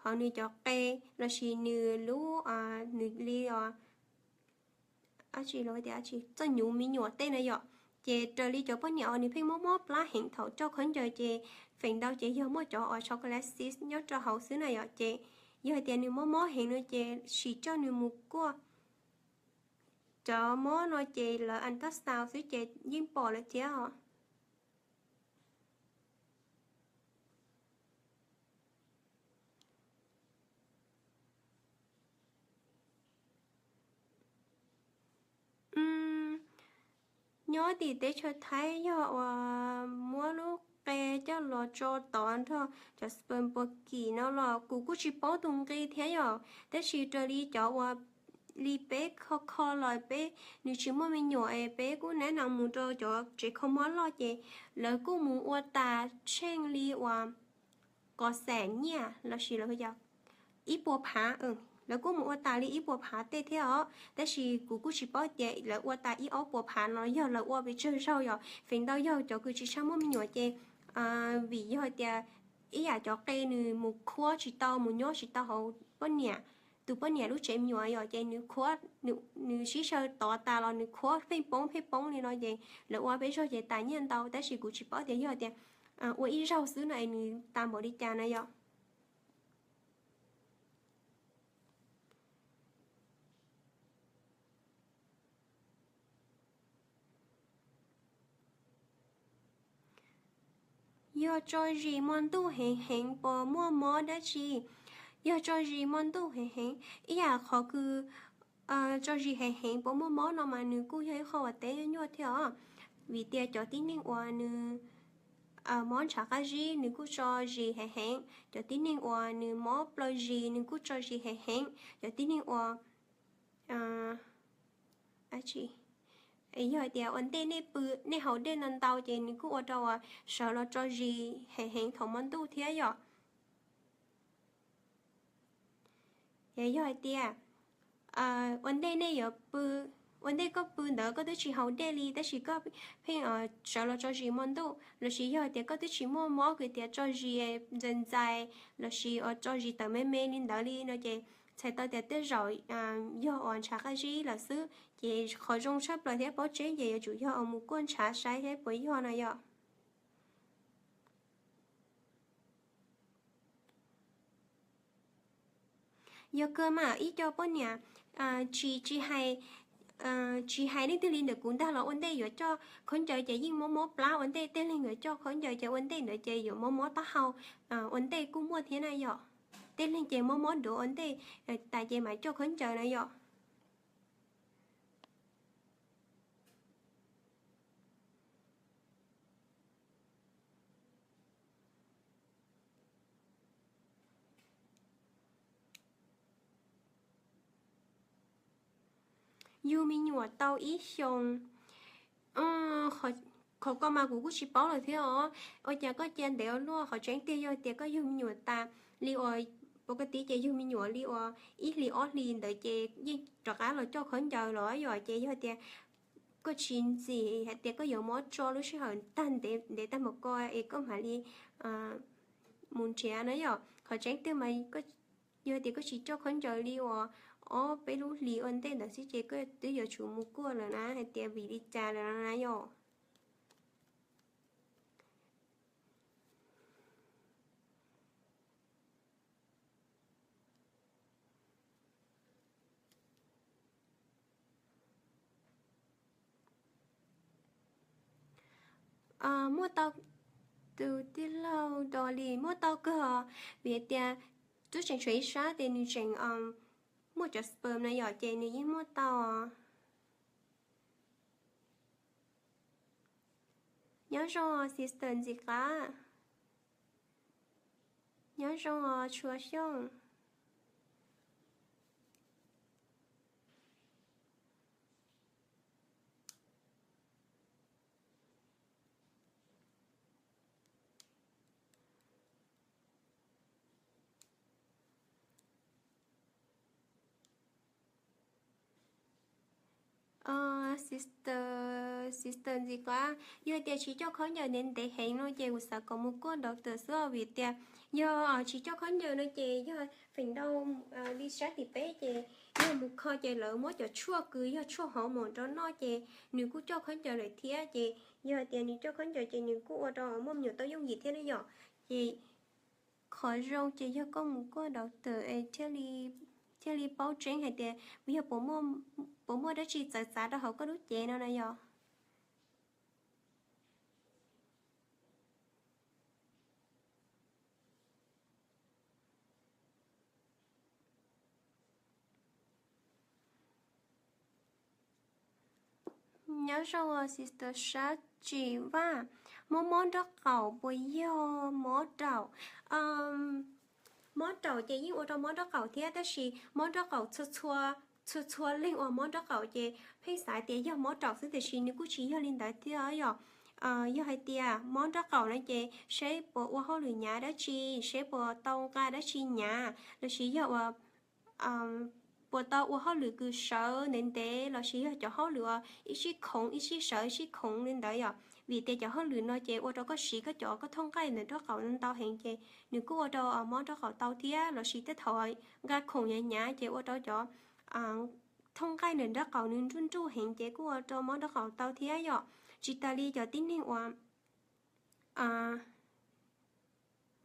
hauv nws cov qe los sis nws lub, nws li os, dab tsi los tias dab tsi, txoj nyuv me nyuam tej na yom. Ces raws li cov poj niam uas nws pheej mob mob plab heev thaum coj khaub ncaws ces feem ntau ces yog muaj cov uas chocolate cyst nyob rau hauv xwb na yom. Ces yog hais tias nws mob mob heev no ces sim coj nws mus kuaj. Cov mob no ces lawv ultrasound xwb ces yeej pom lawm thiab os. Nyob tim teb chaws Thaib yog uas muab lub qe coj los tso tod nrog cov sperm puas kim no los kuv kuj tsis paub tus nqi thiab yom, tab sis raws li cov uas li peb kho kho los peb, nws tsis muaj me nyuam es peb kuj nab nas mus rau cov tsev kho mob loj ces lawv kuj mus ua tas tsheej li uas qos xam nyiaj lossis lawv ib puas phav, lawv kuj mus ua tas li ib puas phav tej thiab os, tab sis kuv kuj tsis paub tias lawv ua tas ib ob puas phav no yog lawv ua pes tsawg zaug yom. Feem ntau yog cov kws tsis tshua muaj me nyuam ces vim yog tias ib yam cov qe nws mus khuab tsis tau, mus nyob tsis tau hauv poj niam, tus poj niam lub tsev me nyuam yom, ces nws sib saw tod tas los nws khuab pheej poob pheej poob li no ces lawv ua peb zaug ces tas nyiaj ntau, tab sis kuv tsis paub tias yog tias ua ib zaug xwb no es nws tas npaum li cas na yom. Yog tso zis hmo ntuj heev heev puas muaj mob dab tsi? Yog tso zis hmo ntuj heev heev, ib yam qhov kws tso zis heev heev puas muaj mob no mas nws kuj yog ib qho uas teb nyuaj thiab os, vim tias cov tib neeg uas nws mob ntshav qab zib nws kuj tso zis heev heev, cov tib neeg uas nws mob plaws zis nws kuj tso zis heev heev, cov tib neeg uas yog hais tias ua ntej nej pw, nej haus dej ntau ntau ces nws kuj ua rau uas sawv los tso zis heev heev thaum hmo ntuj thiab yom. Yog hais tias ua ntej nej yuav pw, ua ntej koj pw ntawd koj twb tsis haus dej li tab sis koj pheej sawv los tso zis hmo ntuj, lossis yog tias koj twb tsis muaj mob kws tias tso zis ntxais ntxais lossis uas tso zis tawm me me li ntawd li no ces txhais tau tias tej zaum yog uas ntshav qab zib lawm xwb. Ces qhov zoo tshaj plaws thiab paub tseeb ces yuav tsum yog uas mus kuaj ntshav saib thiab puas yog no yom. Yog kawg mas ib co poj niam tsis, tsis hais, tsis hais leej twg li ntawm kuv ntag los ua ntej yuav coj khaub ncaws ces yeej mob mob plab ua ntej, tej leeg yuav coj khaub ncaws ces ua ntej ntawd ces yuav mob mob taub hau ua ntej kuj muaj thiab na yom. Tej leeg ces mob mob duav ua ntej tas ces mam coj khaub ncaws na yom. Yug me nyuam tau ib xyoos, qhov ko mas kuv kuj tsis paub lawm thiab os. Ua cas koj cia ntev ua luaj, qhov tseeb tiag yog tias koj yug me nyuam tas li uas pov ka tiv ces yug me nyuam li uas ib hlis ob hlis ntawd ces yeej rov qab los coj khaub ncaws los yom. Ces yog tias koj tsis ntxim hais tias koj yuav mob tso lub sij hawm tag ntev tag npaum ko es koj mam li mus nrhiav na yom. Qhov tseeb tiag mas yog tias koj tsis coj khaub ncaws li uas ob peb lub hlis ua ntej ntawd xwb ces koj twb yuav tsum mus kuaj lawm na, hais tias vim li cas lawm no na yom. Muaj tau, tus tij laug Dolly muaj tau kawg os, vim tias twb tseem tshuav ib sab ces nws tseem muaj cov sperm na yom, ces nws yeej muaj tau. Nyob zoo sister Ntxim Qab, nyob zoo Tshua Xyooj. Sister, sister Ntxim Qab, yog tias tsis coj khaub ncaws ntev ntev heev no ces kuv xav kom mus kuaj doctor xwb, vim tias yog tsis coj khaub ncaws no ces yog feem ntau li sab tim peb ces yog mus kho ces lawv muab cov tshuaj kws yog tshuaj hauv mom rau noj ces nws kuj coj khaub ncaws lawm thiab, ces yog tias nws coj khaub ncaws ces nws kuj ua rau muaj me nyuam tau yooj yim thiab ne yom. Ces qhov zoo ces yog koj mus kuaj doctor es thiaj li paub tseeb hais tias yog puas muaj dab tsi txawv txav rau hauv koj lub cev no na yom. Nyob zoo sister Sab Tsis Vaj, mob mob nraub qaum puas yog mob raum? Mob raum ces yeej ua rau mob nraub qaum thiab, tab sis mob nraub qaum txhua txhua leej uas mob nraub qaum ces pheej xav tias yog mob raum xwb, tiam sis nws kuj tsis yog li ntawd thiab yom. Yog hais tias mob nraub qaum no ces seb puas ua hauj lwm hnyav dab tsi, seb puas tau nqa dab tsi hnyav, lossis yog ua puas tau ua hauj lwm kws sawv ntev ntev lossis yog cov hauj lwm uas ib sij khoov ib sij sawv ib sij khoov li ntawd yom. Vim tias cov hauj lwm no ces ua rau koj siv koj cov koj thooj nqaij ntawm nraub qaum ntau heev ces nws kuj ua rau mob nraub qaum tau thiab, lossis tej thaum nqa khoom hnyav hnyav ces ua rau cov thooj nqaij ntawm nraub qaum nws nruj nruj heev ces kuj ua rau mob nraub qaum tau thiab yom. Tsis tas li cov tib neeg uas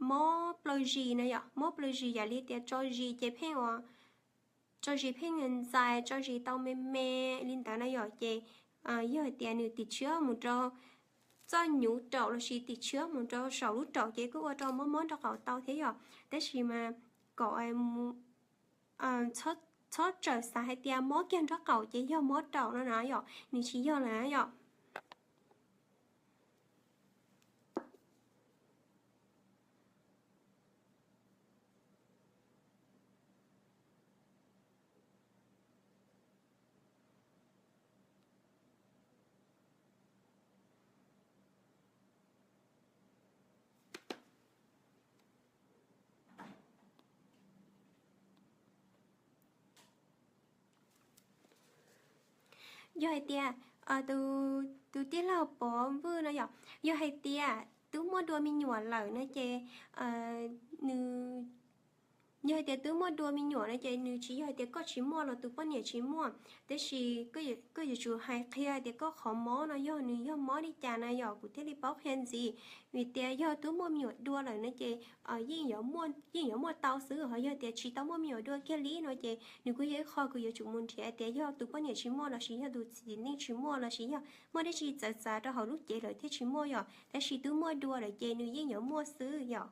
mob plaws zis na yom, mob plaws zis yam li tias tso zis ces pheej ua, tso zis pheej ntxais, tso zis tau me me li ntawd na yom, ces yog hais tias nws tim tshiab mus rau txoj nyuv raum lossis tim tshiab mus rau saum lub raum ces kuj ua rau mob mob nraub qaum tau thiab yom. Tab sis mas kom txhob txawm xav hais tias mob kiag nraub qaum ces yog mob raum no na yom, nws tsis yog lawm na yom. Yog hais tias tus tij laug Pov Vwj no yom, yog hais tias twb muaj dua me nyuam lawm no ces nws, yog hais tias twb muaj dua me nyuam no ces nws tsis yog hais tias koj tsis muaj los tus poj niam tsis muaj, tab sis koj yuav tsum hais qhia tias koj qhov mob no yog nws yog mob li cas na yom, kuv thiaj li paub qhia ntxiv. Vim tias yog twb muaj me nyuam dua lawm no ces yeej yuav muaj tau xwb, ho yog tias tsis tau muaj me nyuam dua kiag li no ces nws kuj yog ib qho kuv yuav tsum mus nrhiav tias yog tus poj niam tsis muaj lossis yog tus txiv neej tsis muaj lossis yog muaj dab tsi txawv txav rau hauv lub cev lawm thiaj tsis muaj yom, tab sis twb muaj dua lawm ces nws yeej yuav muaj xwb yom.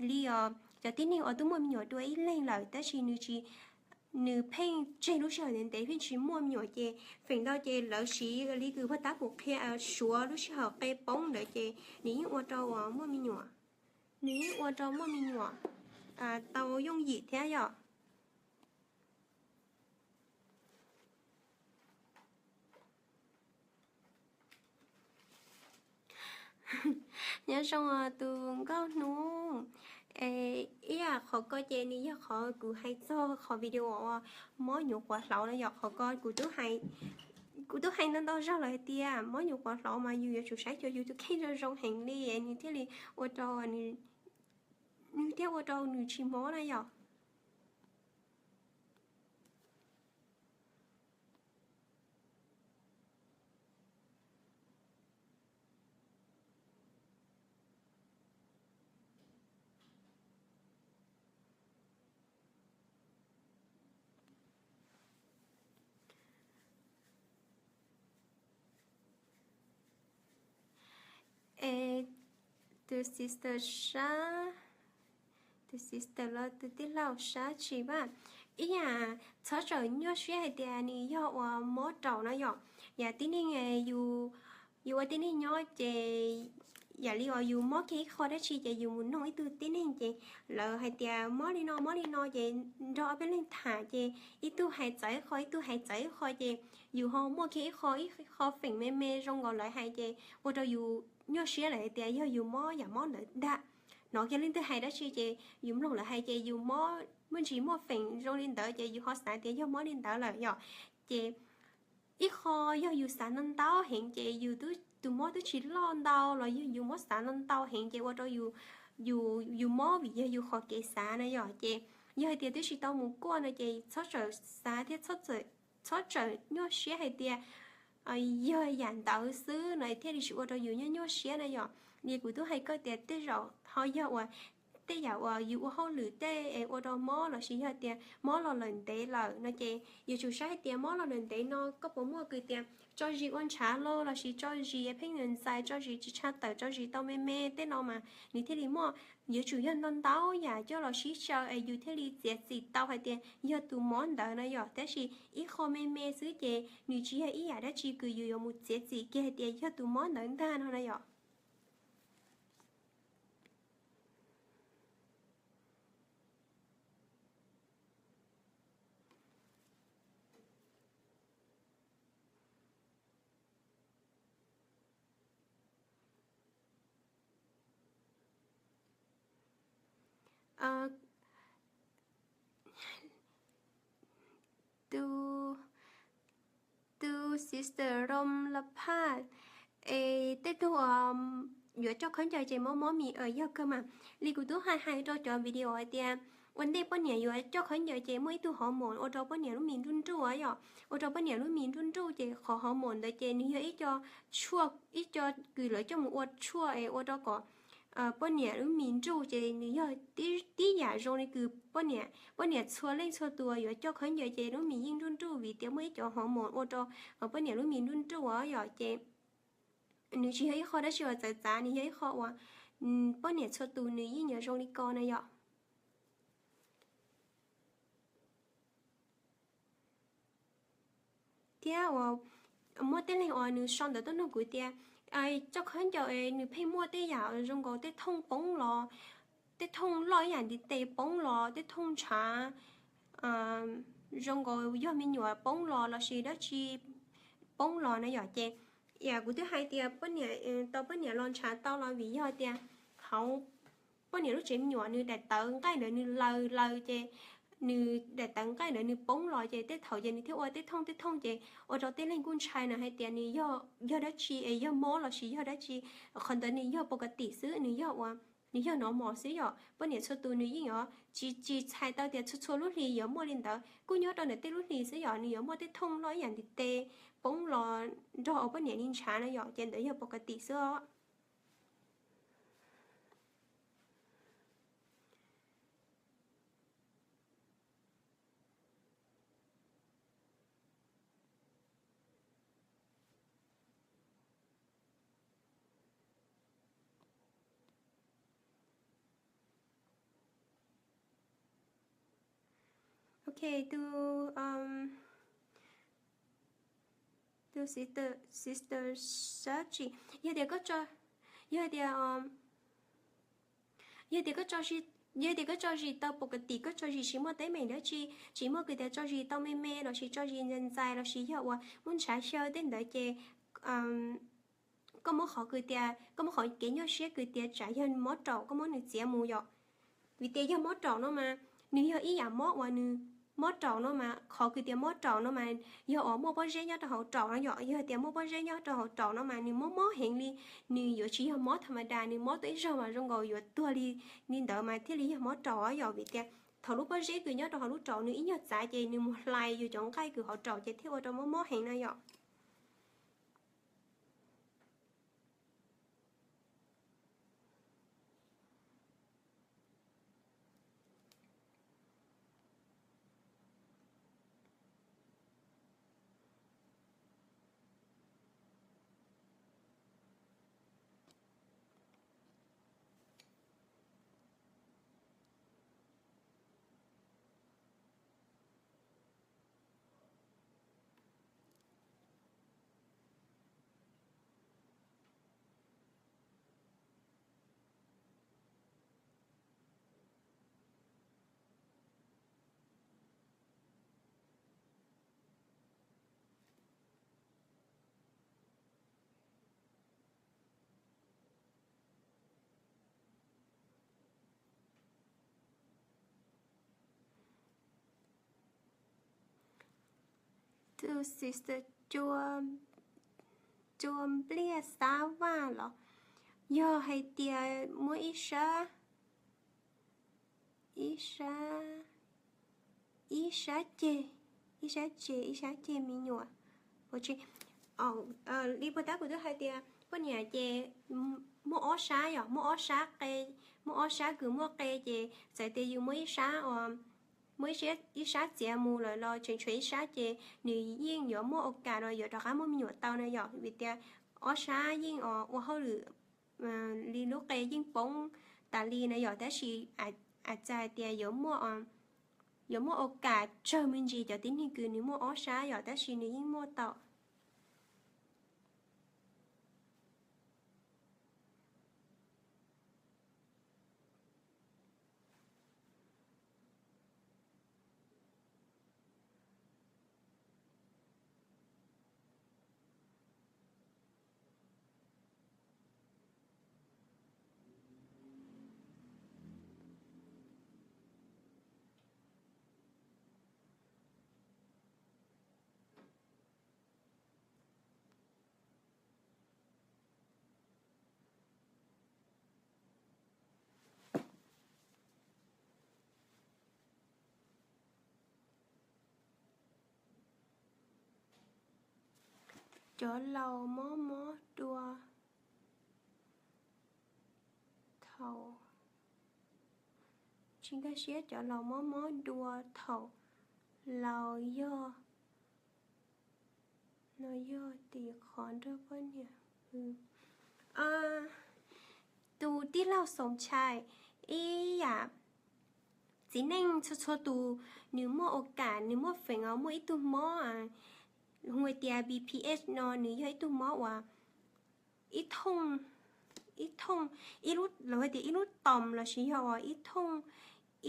Li os, cov tib neeg uas twb muaj me nyuam dua ib leeg lawm tab sis nws tsis, nws pheej tseg lub sij hawm ntev ntev pheej tsis muaj me nyuam ces feem ntau ces lawv siv li kws puag ta kuv qhia, suav lub sij hawm qe poob ntawd ces nws yeej ua rau muaj me nyuam, nws yeej ua rau muaj me nyuam tau yooj yim thiab yom. Nyob zoo tus nkauj hnub, ib yam qhov ko ces nws yog qhov kuv hais txog qhov video uas mob nyuv quav hlauv no yom, qhov ko kuv twb hais ntau ntau zaug lawm hais tias mob nyuv quav hlauv mas yus yuav tsum saib xyuas yus tus kheej zoo zoo heev li nws thiaj li ua rau, nws thiaj ua rau nws tsis mob na yom. Es tus sister Sab, tus sister los tus tij laug Sab Tsis Vaj, ib yam txhob txawm nyuaj siab hais tias nws yog uas mob raum no yom. Yam tib neeg yus ua tib neeg nyob ces yam li uas yus mob kiag ib qho dab tsi ces yus mus noog ib tug tib neeg ces lawv hais tias mob li no mob li no ces nrog ob peb leeg tham ces ib tug hais txawv ib qho ib tug hais txawv ib qho ces yus ho muaj kiag ib qho ib qho feem me me zoo nkaus lawv hais ces ua rau yus nyuaj siab lawm hais tias yog yus mob yam mob ntawd ntag. Hnov kiag leej twg hais dab tsi ces yus mloog lawv hais ces yus mob muaj ntsis muaj feem zoo li ntawd ces yus ho xav tias yog mob li ntawd lawm yom. Ces ib qho yog yus xav ntau ntau heev ces yus tus mob twb tsis loj ntau los yog yus mob xav ntau ntau heev ces ua rau yus, yus mob vim yog yus qhov kev xav na yom. Ces yog hais tias twb tsis tau mus kuaj no ces txhob txawm xav thiab txhob txawm nyuaj siab hais tias yog yam ntawd xwb no thiaj li tsis ua rau yus nyuaj nyuaj siab na yom. Li kuv twb hais koj tias tej zaum ho yog uas tej yam uas yus ua hauj lwm tej es ua rau mob lossis yog tias mob los lawm ntev lawm no ces yuav tsum saib hais tias mob los lawm ntev no koj puas muaj kws tias tso zis ua ntshav los lossis tso zis pheej ntxais, tso zis tsis tshaj tawm, tso zis tau me me tej no mas nws thiaj li muaj. Yuav tsum yog ntau ntau yam coj los sib xyaw es yus thiaj li txiav txim tau hais tias yog tus mob ntawd na yom. Tab sis ib qho me me xwb ces nws tsis yog ib yam dab tsi kws yus yuav mus txiav txim kiag hais tias yog tus mob ntawd ntag no na yom. Tus, tus sister Rom La Paz, es tej tug yuav coj khaub ncaws ces mob mob mis, yog kawg mas. Li kuv twb hais hais rau cov video hais tias ua ntej poj niam yuav coj khaub ncaws ces muaj ib tug hormone ua rau poj niam lub mis nruj nruj yom, ua rau poj niam lub mis nruj nruj ces qhov hormone ntawd ces nws yog ib co tshuaj, ib co kws lawv coj mus ua tshuaj es ua rau kom poj niam lub mis nruj ces nws yog tib yam zoo li kws poj niam txhua leej txhua tus yuav coj khaub ncaws ces lub mis yeej nruj nruj vim tias muaj ib co hormone ua rau poj niam lub mis nruj nruj yom. Ces nws tsis yog ib qho dab tsi uas txawv txav, nws yog ib qho uas poj niam txhua tus nws yeej yuav zoo li ko na yom. Thiab uas muaj tej leeg uas nws sau ntawv tuaj nug kuv tias coj khaub ncaws nws pheej muaj tej yam zoo nkaus tej thooj poob los, tej thooj loj ib yam ntiv tes poob los, tej thooj ntshav zoo nkaus yog me nyuam poob los lossis dab tsi poob los na yom. Ces kuv twb hais tias poj niam tau poj niam los ntshav tau los vim yog tias hauv poj niam lub tsev me nyuam nws daim tawv nqaij ntawd nws laws laws ces nws daim tawv nqaij ntawd nws poob los ces tej thaum ces nws thiaj ua tej thooj tej thooj ces ua rau tej leeg kuj ntshai na hais tias nws yog dab tsi es yog mob lossis yog dab tsi. Qhov ntawd nws yog pos kas tim xwb, nws yog ua, nws yog normal xwb yom. Poj niam txhua tus nws yeej yuav tsis, tsis txhais tau tias txhua txhua lub hlis yuav muaj li ntawd, kuj nyob rau ntawm tej lub hlis xwb yom, nws yuav muaj tej thooj loj ib yam ntiv tes poob los nrog ua poj niam li ntshav na yom, ces ntawd yog pos kas tim xwb os. Ok, tus, tus sister, sister Sachi, yog tias koj tso, yog tias, yog tias koj tso zis, yog tias koj tso zis tau pos kas tim, koj tso zis tsis muaj teeb meem dab tsi, tsis muaj kws tias tso zis tau me me lossis tso zis ntxais ntxais lossis yog uas muaj ntshav xyaw tej ntawd ces koj muab qhov kws tias, koj muab qhov kev nyuaj siab kws tias tsam yog mob raum koj muab nws txiav mus yom. Vim tias yog mob raum no mas nws yog ib yam mob uas nws, mob raum no mas qhov kws tias mob raum no mas yog uas muaj pob zeb nyob rau hauv raum no yom. Yog tias muaj pob zeb nyob rau hauv raum no mas nws mob mob heev li, nws yuav tsis yog mob tham ma das, nws mob tuaj ib zaug mas zoo nkaus yuav tuag li, li ntawd mas thiaj li yog mob raum yom. Vim tias thaum lub pob zeb kws nyob rau hauv lub raum nws ib nyuag txav ces nws mus hlais yus cov nqaij kws hauv raum ces thiaj ua rau mob mob heev na yom. Tus sister Cua, Cua Npliaj Xab Vaj los? Yog hais tias muab ib sab, ib sab, ib sab ceg, ib sab ceg, ib sab ceg me nyuam. Li puag ta kuv twb hais tias poj niam ces muaj ob sab yom, muaj ob sab qe, Muaj ob sab kws muaj qe ces txawm tias yus muab ib sab, muab ib sab txiav mus lawm los tseem tshuav ib sab ces nws yeej yuav muaj ua kam los yuav rov qab muaj me nyuam tau na yom, vim tias ob sab yeej ua hauj lwm li lub qe yeej poob tas li na yom, tab sis txawm hais tias yuav muaj ua kam tsawg me ntsis cov tib neeg kws nws muaj ob sab yom, tab sis nws yeej muaj tau. Cov laus mob mob dua thaum, tsis nkag siab, cov laus mob mob dua thaum laus yog, no yog tim qhov nrog poj niam. Tus tij laug Xoom Tshais, ib yam txiv neej txhua txhua tus nws muaj ua kam, nws muaj feem os, muaj ib tug mob hu tias B P H no, nws yog ib tug mob uas ib thooj, ib thooj, ib lub, lawv hais tias ib lub toom lossis yog uas ib thooj,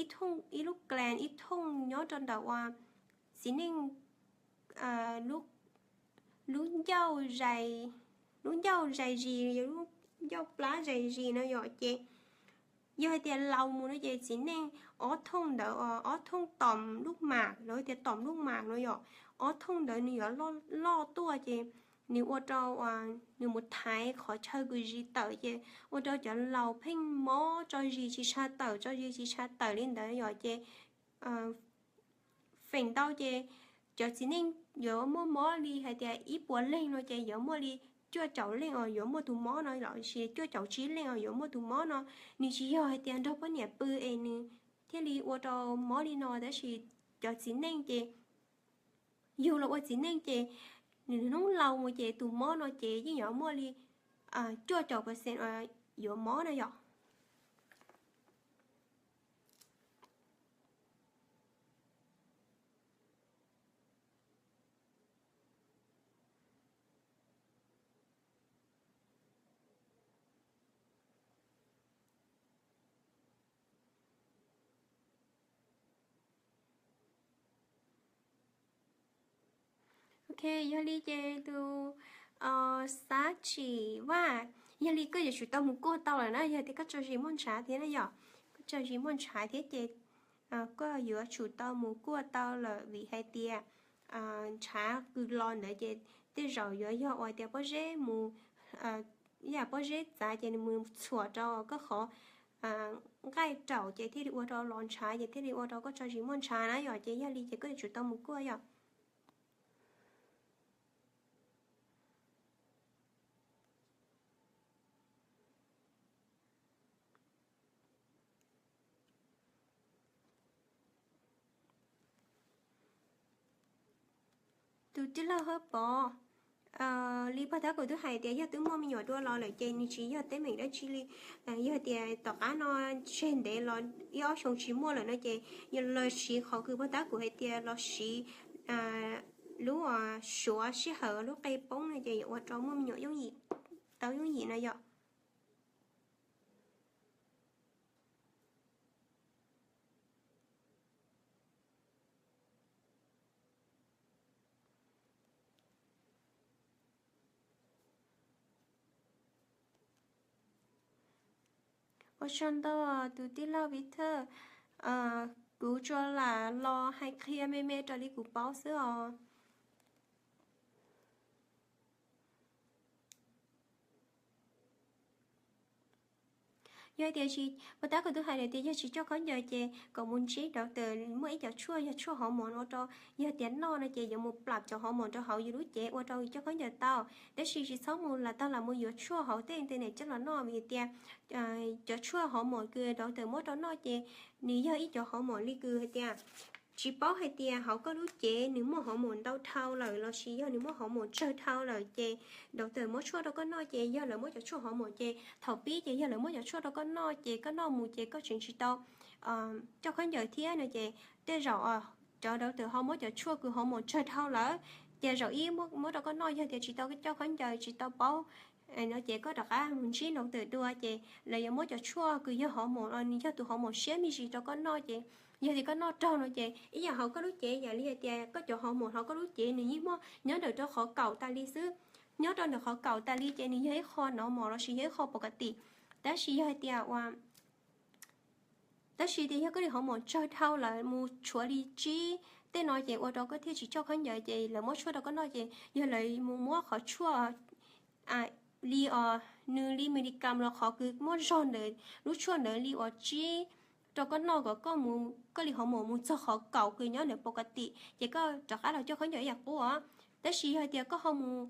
ib thooj, ib lub gland, ib thooj nyob rau ntawm uas txiv neej lub ncauj zais, lub ncauj zais zis, lub ncauj plab zais zis no yom, ces yog hais tias laus mus no ces txiv neej ob thooj ntawd, ob thooj toom lub mam, lawv tias toom lub mam no yom, ob thooj ntawd nws yuav loj tuaj ces nws ua rau, nws mus thaiv qhov chaw kws zis tawm ces ua rau cov laus pheej mob tso zis tsis tshaj tawm, tso zis tsis tshaj tawm li ntawd yom, ces feem ntau ces cov txiv neej yuav muaj mob li hais tias ib puas leej no ces yuav muaj li cuaj caum leej os yuav muaj tus mob no lossis cuaj caum tsib leej os yuav muaj tus mob no. Nws tsis yog hais tias nrog poj niam pw es nws thiaj li ua rau mob li no, tab sis cov txiv neej ces yug los ua txiv neej ces nws hnub laus mus ces tus mob no ces yeej yuav muaj li cuaj caum percent yuav mob na yom. Ok, yog li ces tus Xab Tsim Vaj, yog li koj yuav tsum tau mus kuaj tau lawm na, yog tias koj tso zis muaj ntshav thiab na yom, koj tso zis muaj ntshav thiab ces koj yuav tsum tau mus kuaj tau lawm vim hais tias ntshav kws los ntawd ces tej zaum yuav yog uas tias pob zeb mus, yam pob zeb txav ces nws mus txhuam rau koj qhov nqaij raum ces thiaj li ua rau los ntshav ces thiaj li ua rau koj tso zis muaj ntshav na yom, ces yog li ces koj yuav tsum tau mus kuaj yom. Tus tij laug Hawj Pov, li pog tab kuv twb hais tias yog twb muaj me nyuam dua los lawm ces nws tsis yog teeb meem dab tsi li. Yog tias tom qab no tseg ntev los ib ob xyoo tsis muaj lawm no ces los siv qhov kws pog tab kuv hais tias los siv lub suav sij hawm lub qe poob no ces yuav ua rau muaj me nyuam yooj yim, tau yooj yim no yom. Ua tsaug ntau tus tij laug Viv Thawj, kuv tsuas lam los hais qhia me me raws li kuv paub xwb os. Yog tias tsis, puas tab kuv twb hais lawm tias yog tsis coj khaub ncaws ces kom mus ntsib doctor, muaj ib cov tshuaj yog tshuaj hov mos ua rau, yog tias noj no ces yuav mus plam cov hov mos rau hauv yus lub cev ua rau yus coj khaub ncaws tau. Tab sis tsis txhob mus lam tag lam mus yuav tshuaj hauv tej internet coj los noj vim tias cov tshuaj hov mos kws doctor muab rau noj ces nws yog ib cov hov mos li kws hais tias tsis paub hais tias hauv koj lub cev nws muaj hov mos ntau dhau lawm lossis yog nws muaj hov mos tsawg dhau lawm ces doctor muab tshuaj rau koj noj ces yog lawv muab cov tshuaj hov mos ces thaum pib ces yog lawv muab cov tshuaj rau koj noj ces koj noj mus ces koj tseem tsis tau coj khaub ncaws thiab no ces tej zaum cov doctor ho muab cov tshuaj kws hov mos tsawg dhau lawm ces zaum ib muab rau koj noj yog tias tsis tau coj khaub ncaws tsis tau paub no ces koj rov qab mus ntsib doctor dua ces lawv yuav muab cov tshuaj kws yog hov mos los nws yog tus hov mos siab me ntsis rau koj noj ces yog tias koj noj raug no ces ib yam hauv koj lub cev yam li hais tias koj cov hov mos hauv koj lub cev nws yeej muaj nyob ntawm rau qhov kaum tas li xwb. Nyob rau ntawm qhov kaum tas li ces nws yog ib qho normal lossis yog ib qho pov ka tim. Tab sis yog hais tias ua tab sis tias yog koj li hov mos tsawg dhau lawm mus tshuav li tsib tej no ces ua rau koj thiaj tsis coj khaub ncaws ces lawv muab tshuaj rau koj noj ces yog lawv mus muab qhov tshuaj li os nws li Medicam los qhov kws muab zog ntawd lub tshuaj ntawd li uas tsib rau koj noj kom koj mus koj li hov mos mus txog qhov kaum kws nyob ntawm pov ka tim ces koj rov qab los coj khaub ncaws ib yam qub os. Tab sis yog hais tias koj ho mus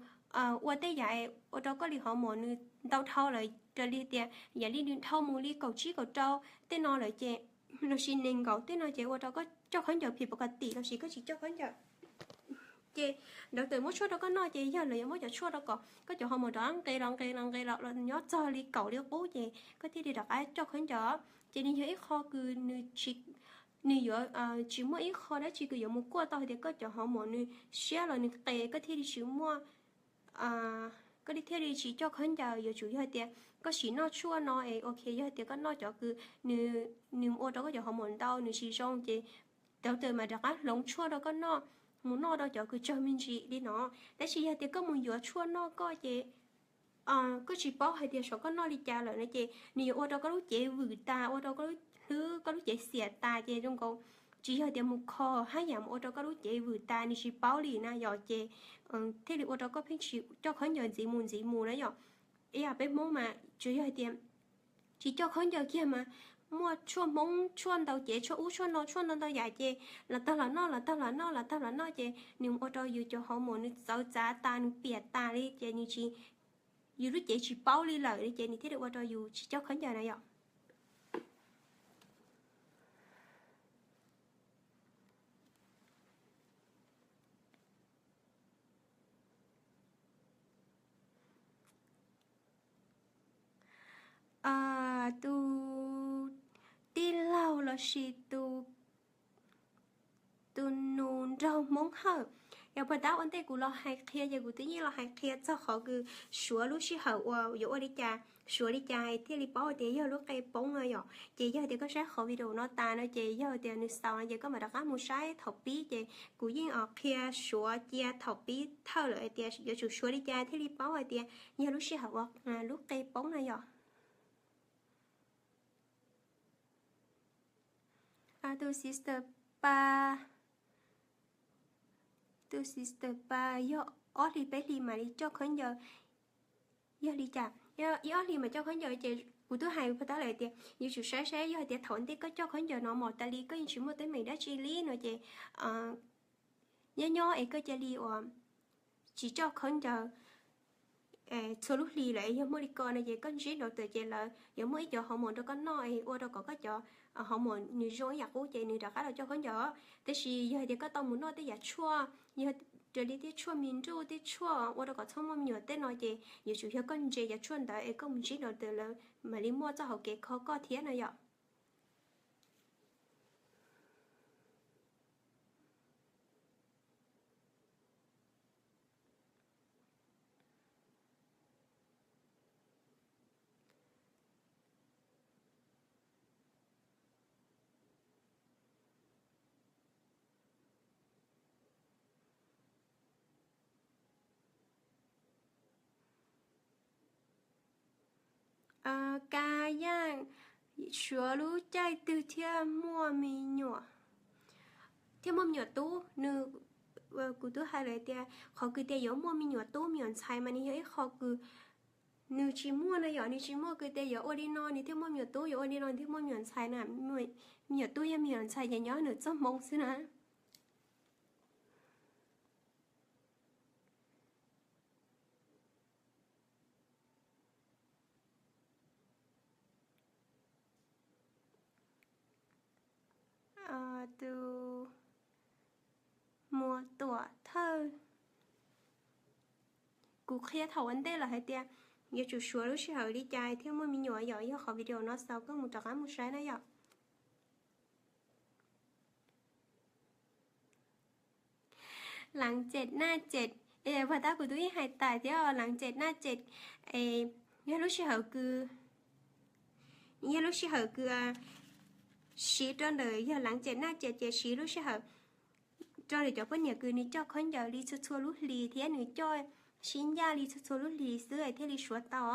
ua tej yam ua rau koj li hov mos nws ntau dhau lawm raws li tias yam li nws dhau mus li kaum tsib kaum rau tej no lawm ces lossis nees nkaum tej no ces ua rau koj coj khaub ncaws phim pov ka tim lossis koj tsis coj khaub ncaws ces doctor muab tshuaj rau koj noj ces yog lawv yuav muab cov tshuaj rau kom koj cov hov mos rov qab nqes los nqes los nqes los nyob txog li kaum li qub ces koj thiaj li rov qab coj khaub ncaws. Ces nws yog ib qho kws nws yuav tsis muaj ib qho dab tsi kws yuav mus kuaj tau hais tias koj cov hov mos nws siab los nws qes koj thiaj li tsis muaj koj li thiaj li tsis coj khaub ncaws. Yuav tsum yog tias koj sim noj tshuaj no es ok, yog tias koj noj cov kws nws ua rau koj cov hov mos ntau nws tsis zoo ces doctor mas rov qab hloov tshuaj rau koj noj, mus noj rau cov kws tsawg me ntsis li no. Tab sis yog tias koj mus yuav tshuaj noj koj ces koj tsis paub hais tias saum koj noj li cas lawm no ces nws yuav ua rau koj lub cev vwm tas, ua rau koj lub hlwb koj lub cev xiam tas ces zoo nkaus tsis yog tias mus kho hab yam mus ua rau koj lub cev vwm tas nws tsis paub li na yom ces thiaj li ua rau koj pheej tsis coj khaub ncaws ntxiv mus ntxiv mus na yom. Ib yam peb Hmoob mas tsuas yog hais tias tsis coj khaub ncaws kiag mas muaj tshuaj Hmoob tshuaj ntau cev tshuaj ub tshuaj no tshuaj ntau ntau yam ces los tag los noj los tag los noj los tag los noj ces nws ua rau yus cov hov mos nws txawv txav tas nws piam tas li ces nws tsis, yus lub cev tsis paub li lawm ces nws thiaj li ua rau yus tsis coj khaub ncaws na yom. Tus tij laug lossis tus nus nraug Hmoob Hawj, yog puag ta ua ntej kuv los hais qhia ces kuv twb yeej los hais qhia txog qhov kws suav lub sij hawm uas yuav ua li cas, suav li cas thiaj li paub tias yog lub qe poob no yom. Ces yog tias koj saib qhov video no tas no ces yog tias nws xaus no ces koj mam rov qab mus saib thaum pib ces kuv yeej qhia suav cia thaum pib thawj lawm hais tias yuav tsum suav li cas thiaj li paub hais tias yog lub sij hawm uas lub qe poob no yom. Tus sister pa, tus sister pa yog ob hlis peb hlis mam li coj khaub ncaws. Yog li cas ib ob hlis mam coj khaub ncaws ces kuv twb hais puag ta lawm tias yuav tsum saib saib yog hais tias thaum ntej koj coj khaub ncaws no mos tas li koj yeej tsis muaj teeb meem dab tsi li no ces nyob nyob es koj cia li uas tsis coj khaub ncaws txhua lub hlis lawm es yog muaj li ko no ces koj ntsib doctor ces lawv yuav muaj ib cov hov mos rau koj noj es ua rau kom koj cov hov mos nws zoo ib yam qub ces nws rov qab los coj khaub ncaws. Tab sis yog hais tias koj tau mus noj tej yam tshuaj, yog raws li tej tshuaj me nruj tej tshuaj ua rau kom txhob muaj me nyuam tej no ces yuav tsum yog koj ntse cov tshuaj ntawd es koj mus ntsib doctor lawv mam li muaj txoj hauv kev kho koj thiab no yom. Ka yaaj, suav lub caij twg thiaj muaj me nyuam, thiaj muaj me nyuam tub? Nws, kuv twb hais lawm tias qhov kws tias yuav muaj me nyuam tub me nyuam ntxhais mas nws yog ib qho kws Nws tsis muaj no yom, nws tsis muaj kws tias yuav ua li no nws thiaj muaj me nyuam tub, yuav ua li no nws thiaj muaj me nyuam ntxhais na. Me nyuam tub yog me nyuam ntxhais ces nyob nws txoj hmoo xwb na. Tus Muas Tuam Thawj, kuv qhia thaum ua ntej lawm hais tias yuav tsum suav lub sij hawm li cas thiaj muaj me nyuam yom, yog qhov video no xaus koj mus rov qab mus saib na yom. Lav cem naj cem, puag ta kuv twb yeej hais tas thiab, lav cem naj cem, yog lub sij hawm kws, yog lub sij hawm kws siv rau ntawm yog lav cem naj cem ces siv lub sij hawm rau ntawm cov poj niam kws nws coj khaub ncaws li txhua txhua lub hlis thiab nws coj sib ncaj li txhua txhua lub hlis xwb thiaj li suav tau.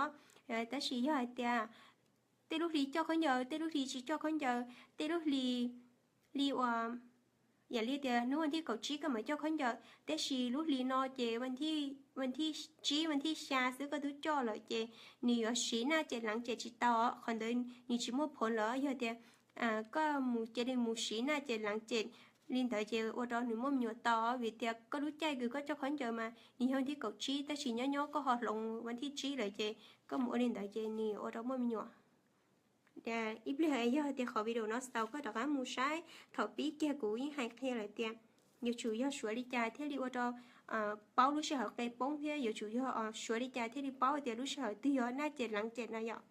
Tab sis yog hais tias tej lub hlis coj khaub ncaws, tej lub hlis tsis coj khaub ncaws, tej lub hlis li uas yam li tias hnub vas thib kaum tsib koj mam coj khaub ncaws, tab sis lub hlis no ces vas thib tsib vas thib xya xwb koj twb coj lawm ces nws yuav siv naj cem lav cem tsis tau. Qhov ntawd nws tsis muaj phoom lawm, yog tias koj mus cia li mus siv naj cem lav cem li ntawd ces ua rau nws muaj me nyuam tau, vim tias koj lub caij kws koj coj khaub ncaws mas nws yog vas thib kaum tsib tab sis nyob nyob koj ho hloov vas thib tsib lawm ces koj mus ua li ntawd ces nws ua rau muaj me nyuam. Ib pliag yog tias qhov video no xaus koj rov qab mus saib, thaum pib kiag kuv yeej hais qhia lawm tias yuav tsum yog suav li cas thiaj li ua rau paub lub sij hawm qe poob thiab yuav tsum yog suav li cas thiaj li paub tias lub sij hawm twg yog naj cem lav cem no yom.